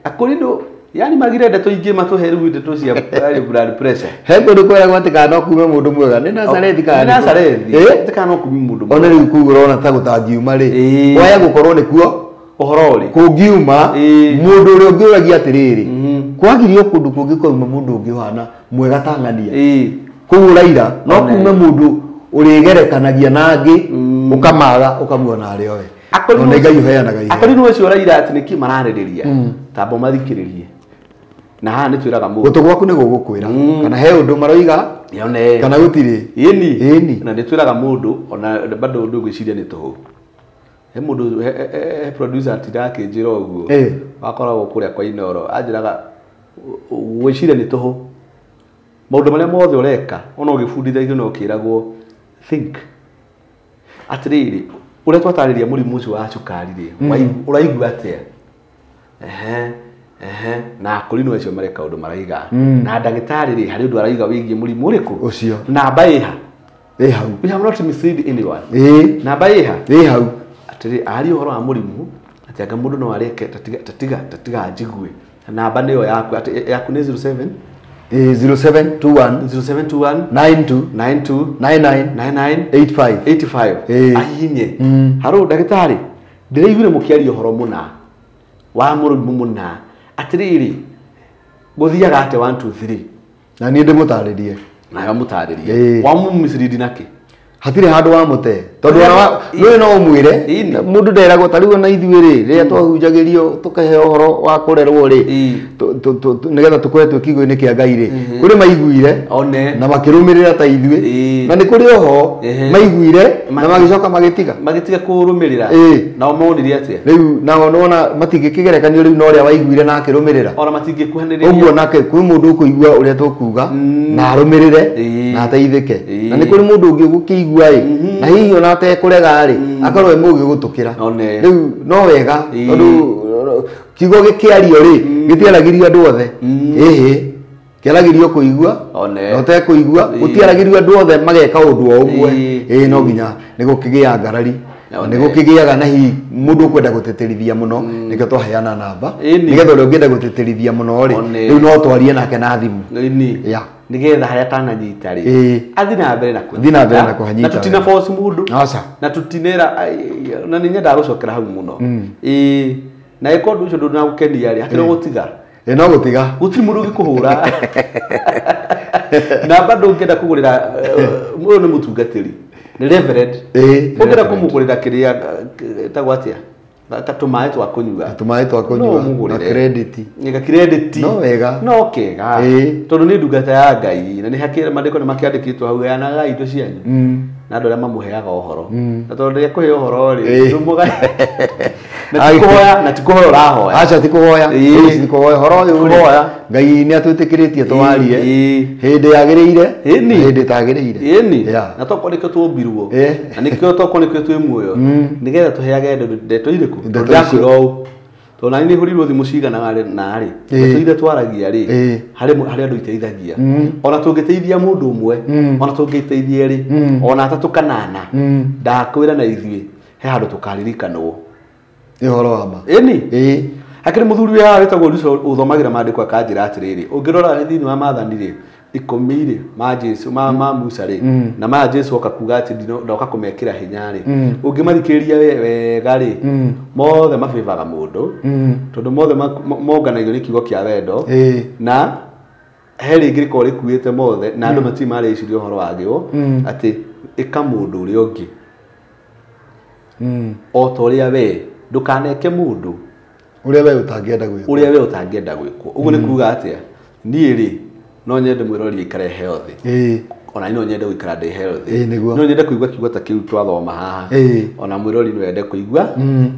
Akũrinũ yani magire ndeto ingĩ matũhe rĩu ndeto cia blood pressure. He kũndũ kwĩragwo atĩ kana no kuume mũndũ mwega nĩ Nazarethi kana nĩ Nazarethi atĩ kana no kuume mũndũ mwega. Ona rĩu kũu ũrona ta gũtangiuma rĩ waya gũkorwo nĩkuo ũhoro rĩ kũngiuma mũndũ ũrĩa ũngĩũragia atĩrĩrĩ kwagirio kũndũ kũngĩ kwauma mũndũ ũngĩ ũhana mwega ta ng'ania kũu ũraira no kuume mũndũ ũrĩgerekanagia na angĩ ũkamaga ũkamuona arĩ owe. Ona Ngai ũheanaga iheo. Akũrinũ ũcio ũraira atĩ nĩkĩ mararĩrĩria tamba ũmathikĩrĩrie. Na haha nĩ twĩraga mũndũ gũtũ gwaku nĩ gũgũkwĩra kana he ũndũ maroiga kana gũtirĩ. Ĩni. Na nĩ twĩraga mũndũ ona bado ũndũ ũgwĩciria nĩ tũhũ. He mũndũ he producer atindaga akĩnjĩra ũguo wakoragwo kũrĩa kwa Inooro anjĩraga gwĩciria nĩ tũhũ. Maũndũ marĩa mothe ũreka ona ũgĩbundithagio no ũkĩragwo think. Atĩrĩrĩ ũrĩa twatarĩria mũrimũ ũcio wa cukari rĩ ũraigua atĩa? Na akũrinũ acio mareka ũndũ maraiga na ndagĩtarĩ rĩ harĩ ũndũ araiga wĩgiĩ mũrimũ ũrĩkũ ũcio. Namba ĩha ĩ hau. We have not mislead anyone. Namba ĩha ĩ hau. Atĩrĩ aria ũhoro wa mũrimũ atĩ anga mũndũ no areke tatiga njigue. Namba nĩyo yaku atĩ yaku nĩ 07 0721 0721 92 92 99 99 85 85 ahihinye. Harũ ndagĩtarĩ ndĩraiguire mũkĩaria ũhoro mũna wa mũrimũ mũna atĩrĩrĩ gũthiaga atĩa 1 2 3 na niĩ ndĩmũtarĩrie. Nawe mũtarĩrie wamũmislead nakĩ? Hatirĩ handũ wa mũte tondũ nĩ no ũmwĩre mũndũ nderagwo ta rĩu ona ithuĩ rĩ rĩrĩa twahunjagĩrio tũkaheo ũhoro wa kũrerwo rĩ nĩgetha tũkũre twĩ kiugo-inĩ kĩa Ngai rĩ kũrĩ maiguire na makĩrũmĩrĩra ta ithuĩ na nĩ kũrĩ oho maiguire na magĩcoka magĩtiga kũrũmĩrĩra. Nao monire atĩa? Rĩu nao nona matingĩkĩgerekanio rĩu na ũrĩa waiguire na akĩrũmĩrĩra ona matingĩkuhanĩrĩria ũguo nake kwĩ mũndũ ũkũigua ũrĩa tũkuga na arũmĩrĩre na ateithĩke na nĩ kũrĩ mũndũ ũngĩ ũgũkĩigua na hihi ona atekũrega rĩ akorwo e mũgĩ gũtũkĩra. Rĩu no wega tondũ kiugo gĩkĩario rĩ gĩtiaragĩrio andũ othe. Ĩhĩ kĩaragĩrio kũigua na ũtekũigua gũtiaragĩrio andũ othe mageka ũndũ o ũmwe. Ĩĩ no nginya nĩ gũkĩgĩa ngarari nĩ gũkĩgĩaga na hihi mũndũ ũkwenda gũtĩtĩrithia mũno nĩkĩo twaheana namba nĩgetha ũrĩa ũngĩenda gũtĩtĩrithia mũno rĩ rĩu no twarie nake na thimũ nigetha haria atananyita ri athi na mbere na Athi na mbere na kũhanyita na tutina force mundu aca na tutinera na ni nyendaga gucokera hau muno na iko ndu ucio ndunagukenia ri hakiri gutiga no gutiga gutiri mundu ungikuhura. Namba ndũngĩenda kũgũrĩra ũyũ nĩ mũtungatĩri. Nĩ reverend. Ũngĩenda kũmũgũrĩra kĩrĩa ĩtagwo atĩa? Tũmaĩ twa kũnyua. Tũmaĩ twa kũnyua na credit. Nĩ credit. No wega. No kega. Tondũ nĩ ndungata ya Ngai na nĩ hakĩrĩ maandĩko nĩ makĩandĩkĩtwo hau gayanaga indo cianyu. Na andũ arĩa mamũheaga ũhoro. Na tondũ rĩrĩa kũhe ũhoro rĩ, ndũmũgae. Na ti kũhoya, na ti kũhoya ũrahoya. Aca ti kũhoya. Ti kũhoya ũhoro ũyũ rĩ. Ngai nĩ atwĩtĩkĩrĩtie twarie. Hĩndĩ yagĩrĩire, hĩndĩ ĩtagĩrĩire. Na tokorwo nĩkĩo twombirwo. Na nĩkĩo tokorwo nĩkĩo twĩ muoyo. Nĩgetha tũheage ndeto irĩkũ? Ndakwĩra ũũ. Tondũ nani nĩ hũrirwo thimũ cigana na rĩ. Ndeto iria twaragia rĩ, harĩ andũ iteithagia. Ona tũngĩteithia mũndũ ũmwe, ona tũngĩteithia erĩ, ona atatũ kana ana, ndakwĩra na ithuĩ he handũ tũkaririkanwo. Nĩ ũhoro wa ma. Ĩni. Hakĩrĩ mũthuri wĩ haha wĩtagwo Ruco ũthomagĩra maandĩko akanjĩra atĩrĩrĩ, ũngĩrora thĩinĩ wa maathani rĩ, 10 rĩ, ma Jesu, ma Musa rĩ, na ma Jesu oka kuga atĩ ndoka kũmekĩra hinya rĩ, ũngĩmathikĩrĩria wega rĩ, mothe mabĩbaga mũndũ, tondũ mothe monganagio nĩ kiugo kĩa wendo, na he rĩngĩ rĩkoragwo rĩkuĩte mothe, na andũ matirĩ mareciria ũhoro wagĩo, atĩ ĩka mũndũ ũrĩa ũngĩ o ta ũrĩa we, ndũkaneke mũndũ ũrĩa we ũtangĩenda gwĩkwo. Ũrĩa we ũtangĩenda gwĩkwo. Ũguo nĩ kuga atĩa? Niĩ rĩ, no nyende mwĩrori aikare healthy. Ona no nyende gũikara ndĩ healthy. No nyende kũigua kiugo ta kĩu twathoma haha. Ona mwĩrori no ende kũigua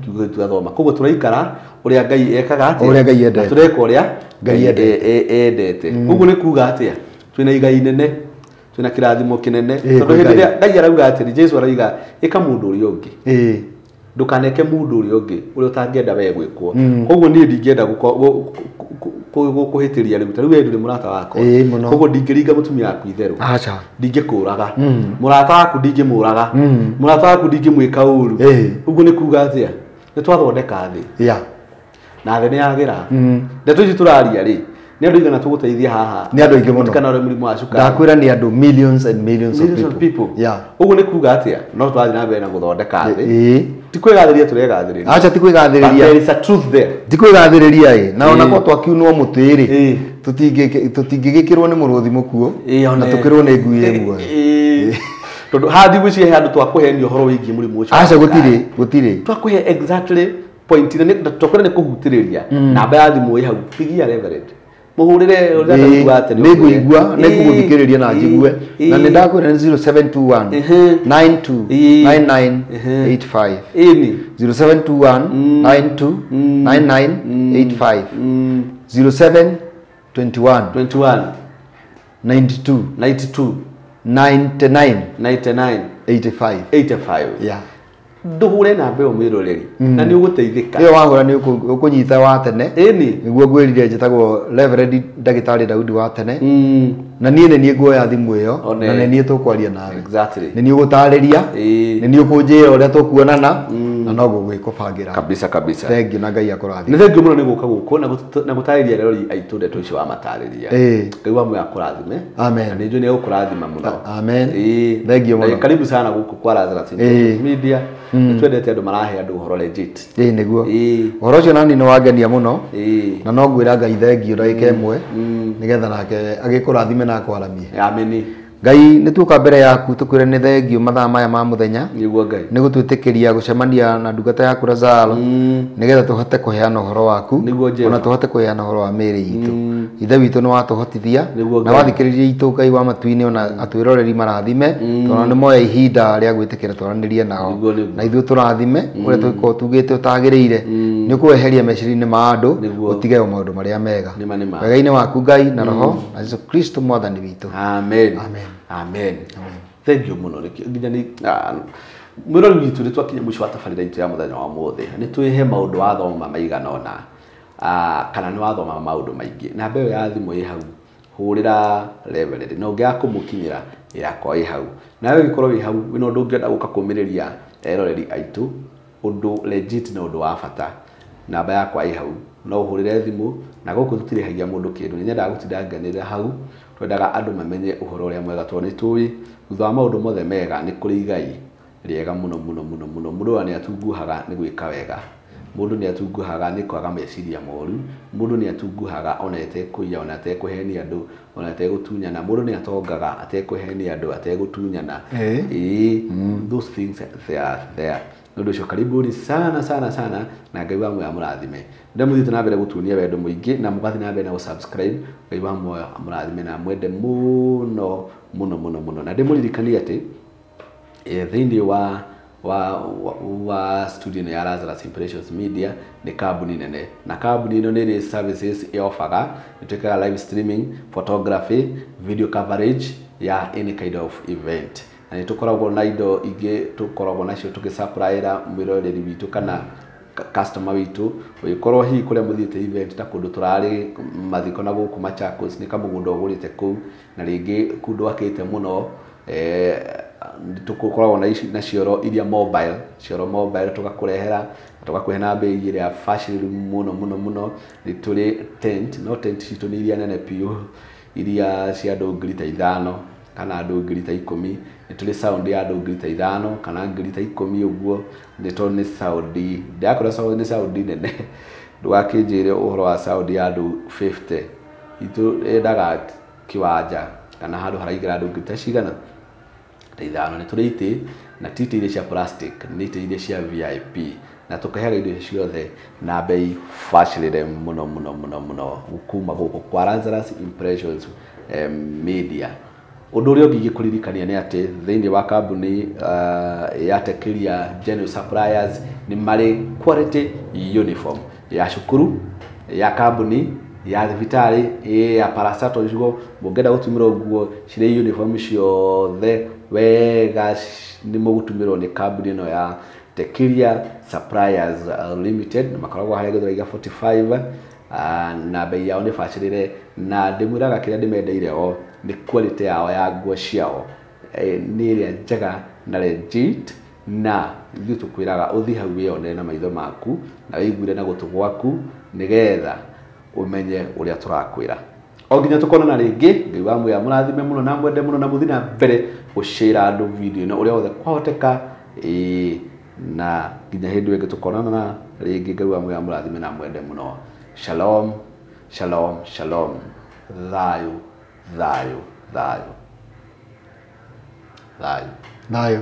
kiugo kĩu twathoma. Koguo tũraikara ũrĩa Ngai ekaga atĩa? Ũrĩa Ngai endete. Tũreka ũrĩa Ngai endete. Ũguo nĩ kuga atĩa? Twĩna igai inene, twĩna kĩrathimo kĩnene. Tondũ hĩndĩ ĩrĩa Ngai arauga atĩrĩ, Jesu arauga ĩka mũndũ ũrĩa ũngĩ. Ndũkaneke mũndũ ũrĩa ũngĩ ũrĩa ũtangĩenda we gwĩkwo. Koguo niĩ ndingĩenda gũkũhĩtĩria rĩu, ta rĩu we ndũrĩ mũrata wakwa. Koguo ndingĩringa mũtumia waku itherũ. Aca. Ndingĩkũraga. Mũrata waku ndingĩmũraga. Mũrata waku ndingĩmwĩka ũru. Ũguo nĩ kuga atĩa? Nĩ twathondeka thĩ. Na thĩ nĩ yagĩra. Ndeto ici tũraria rĩ, nĩ andũ igana tũgũteithia haha. Nĩ andũ aingĩ mũno. Kana ũrĩa mũrimũ wa cukari. Ndakwĩra nĩ andũ millions and millions of people. Ũguo nĩ kuga atĩa? No tũrathiĩ na mbere na gũthondeka thĩ. Ti kwĩgathĩrĩria tũregathĩrĩria. Aca ti kwĩgathĩrĩria. But there is a truth there. Ti kwĩgathĩrĩria ĩ. Na ona korwo twakiunwo mũtĩ rĩ, tũtingĩgĩkĩrwo nĩ mũrũthi mũkuũ, na tũkĩrwo nĩ ngui ĩ muoyo. Tondũ haha ndigwĩciria he handũ twakũheania ũhoro wĩgiĩ mũrimũ ũcio. Aca gũtirĩ, gũtirĩ. Twakũhe exactly point na twakwĩra nĩ kũhutĩrĩria. Namba ya thimũ ĩ hau, pigia Reverend. Mũhũrĩre ũrĩa ndaigua atĩ nĩ ngũigua, nĩ ngũgũthikĩrĩria na njigue. Na nĩ ndakwĩra nĩ 0721 92 99 85. Ĩni. 0721 92 99 85. 0721 21 92 92 99 99 85. 85. Yeah. Ndũhũre namba ĩyo mwĩroreri na nĩ ũgũteithĩka. Ĩyo wahũra nĩ ũkũnyita wa tene. Ĩni. Nĩguo ngwĩrire njĩtagwo Reverend Ndagĩtarĩ Daudi wa tene. Na niĩ nĩ niĩ nguoya thimũ ĩyo na nĩ niĩ tũkwaria nawe. Exactly. Nĩ niĩ ũgũtarĩria, nĩ niĩ ũkũnjĩra ũrĩa tũkuonana na no gũgwĩkũbangĩra. Kabisa kabisa. Thank you na Ngai akũrathime. Nĩ thank you mũno nĩ gũka gũkũ na gũtarĩria eroreri aitũ ndeto icio wamatarĩria. Ngai wa muoyo akũrathime. Amen. Na nĩ njũĩ nĩ egũkũrathima mũno. Amen. Thank you mũno. Karibu sana gũkũ kwa Lazarus Media. Nĩ twendete andũ marahe andũ ũhoro legit. Nĩguo. Ũhoro ũcio nani nĩ wangenia mũno. Na no ngwĩra Ngai thank you ndagĩka ĩmwe nĩgetha nake agĩkũrathime na akwaramie. Amen. Ngai nĩ tuoka mbere yaku tũkwĩre nĩ thengio mathaa maya ma mũthenya. Nĩguo Ngai. Nĩ gũtwĩtĩkĩria gũcemania na ndungata yaku Lazaro nĩgetha tũhote kũheana ũhoro waku ona tũhote kũheana ũhoro wa mĩĩrĩ itũ. Ithe witũ nĩ watũhotithia na wathikĩrĩria itũ Ngai wa matu-inĩ ona atwĩroreri marathime tondũ nĩ moya ihinda rĩa gwĩtĩkĩra twaranĩrie nao na ithuĩ tũrathime ũrĩa tũgĩkorwo tugĩte ũtagĩrĩire nĩ ũkweheria meciria-inĩ ma andũ ũtige o maũndũ marĩa mega wega-inĩ waku Ngai na roho na Jesu Kristo mwathani witũ. Amen. Amen. Amen. Thank you mũno nginya nĩ mwĩrori witũ nĩ twakinya mũico wa tabarĩra itũ ya mũthenya wa mũthĩ. Nĩ twĩhe maũndũ wathoma maigana ũna kana nĩ wathoma maũndũ maingĩ. Namba ĩyo ya thimũ ĩ hau, hũrĩra Reverend na ũngĩaga kũmũkinyĩra yakwa ĩ hau. Nawe ũngĩkorwo wĩ hau wĩna ũndũ ũngĩenda gũka kũmĩrĩria eroreri aitũ ũndũ legit na ũndũ wa bata, namba yakwa ĩ hau, no ũhũrĩre thimũ na gũkũ tũtirĩhagia mũndũ kĩndũ. Nĩ nyendaga gũtinda nganĩrĩra hau, twendaga andũ mamenye ũhoro ũrĩa mwega tondũ nĩ tũĩ thutha wa maũndũ mothe mega nĩ kũrĩ igai rĩega mũno mũno mũno mũno. Mũndũ ũrĩa nĩ atunguhaga nĩ gwĩka wega. Mũndũ nĩ atunguhaga nĩ kwaga meciria moru, mũndũ nĩ atunguhaga ona atekũiya, ona atekũhenia andũ, ona ategũtunyana, mũndũ nĩ atongaga atekũhenia andũ, ategũtunyana. Ĩĩ, those things they are there. Nĩ ũndũ ũcio karibuni sana sana sana, na Ngai wa muoyo amũrathime. Ndĩ mũthiĩte na mbere gũtuonia wendo mũingĩ na mũgathiĩ na mbere na gũ-subscribe. Ngai wa muoyo amũrathime na mwende mũno mũno mũno mũno. Na ndĩmũririkanie atĩ thĩinĩ wa studio ya Lazarus Impressions Media nĩ kambuni nene, na kambuni ĩno nĩ ĩrĩ services ĩofaga, ĩtuĩkaga live streaming, photography, video coverage ya any kind of event. Na nĩ tũkoragwo na indo ingĩ tũkoragwo nacio tũgĩsupplyĩra mwĩroreri witũ kana customer witũ. Ũgĩkorwo hihi kũrĩa mũthiĩte event ta kũndũ tũrarĩ mathiko na gũkũ Machakos, nĩ kamũgũnda ũgũrĩte kũu na rĩngĩ kũu ndwakĩte mũno, tũkoragwo na ici na cioro iria mobile, cioro mobile tũgakũrehera tũgakũhe na bei ĩrĩa bacĩrĩru mũno mũno mũno. Nĩ tũrĩ tent, no tent citũ nĩ iria nene biũ, iria cia andũ 5,000 kana andũ 10,000. Nĩ tũrĩ sound ya andũ 5,000 kana 10,000 ũguo, nĩ tondũ nĩ sound ndĩrakora sound nĩ sound nene. Ndũgakĩnjĩre ũhoro wa sound ya andũ 50, itũ yendaga kĩwanja kana handũ haraingĩra andũ ngiri ta cigana ta 5. Nĩ tũrĩ itĩ, na ti itĩ iria cia plastic, nĩ itĩ iria cia VIP, na tũkaheaga indo icio ciothe na bei bacĩrĩre mũno mũno mũno mũno kuma gũkũ kwa Lazarus Impressions Media. Ũndũ ũrĩa ũngĩ ingĩkũririkania nĩ atĩ thĩinĩ wa kambuni ya Tekilia General Suppliers nĩ marĩ quality uniform ya cukuru, ya kambuni, ya thibitarĩ, ya parastatal icio mũngĩenda gũtumĩrwo nguo cirĩ uniform ciothe wega, nĩ mũgũtumĩrwo nĩ kambuni ĩno ya Tekilia Suppliers Limited. Makoragwo harĩa Gĩthũrai 45, na bei yao nĩ bacĩrĩre, na ndĩmwĩraga kĩrĩa ndĩmendeire o nĩ quality yao ya nguo ciao, nĩ ĩrĩa njega na legit, na ithuĩ tũkwĩraga ũthiĩ hau wĩyonere na maitho maku na wĩiguire na gũtũ gwaku nĩgetha ũmenye ũrĩa tũrakwĩra. O nginya tũkonana rĩngĩ, Ngai wa muoyo amũrathime mũno na mwende mũno, na mũthiĩ na mbere gũshare andũ video ĩno ũrĩa wothe kwahoteka, na nginya hĩndĩ ĩngĩ tũkonana rĩngĩ. Ngai wa muoyo amũrathime na mwende mũno. Shalom, shalom, shalom. Thayũ, thayũ, thayũ, thayũ, thayũ.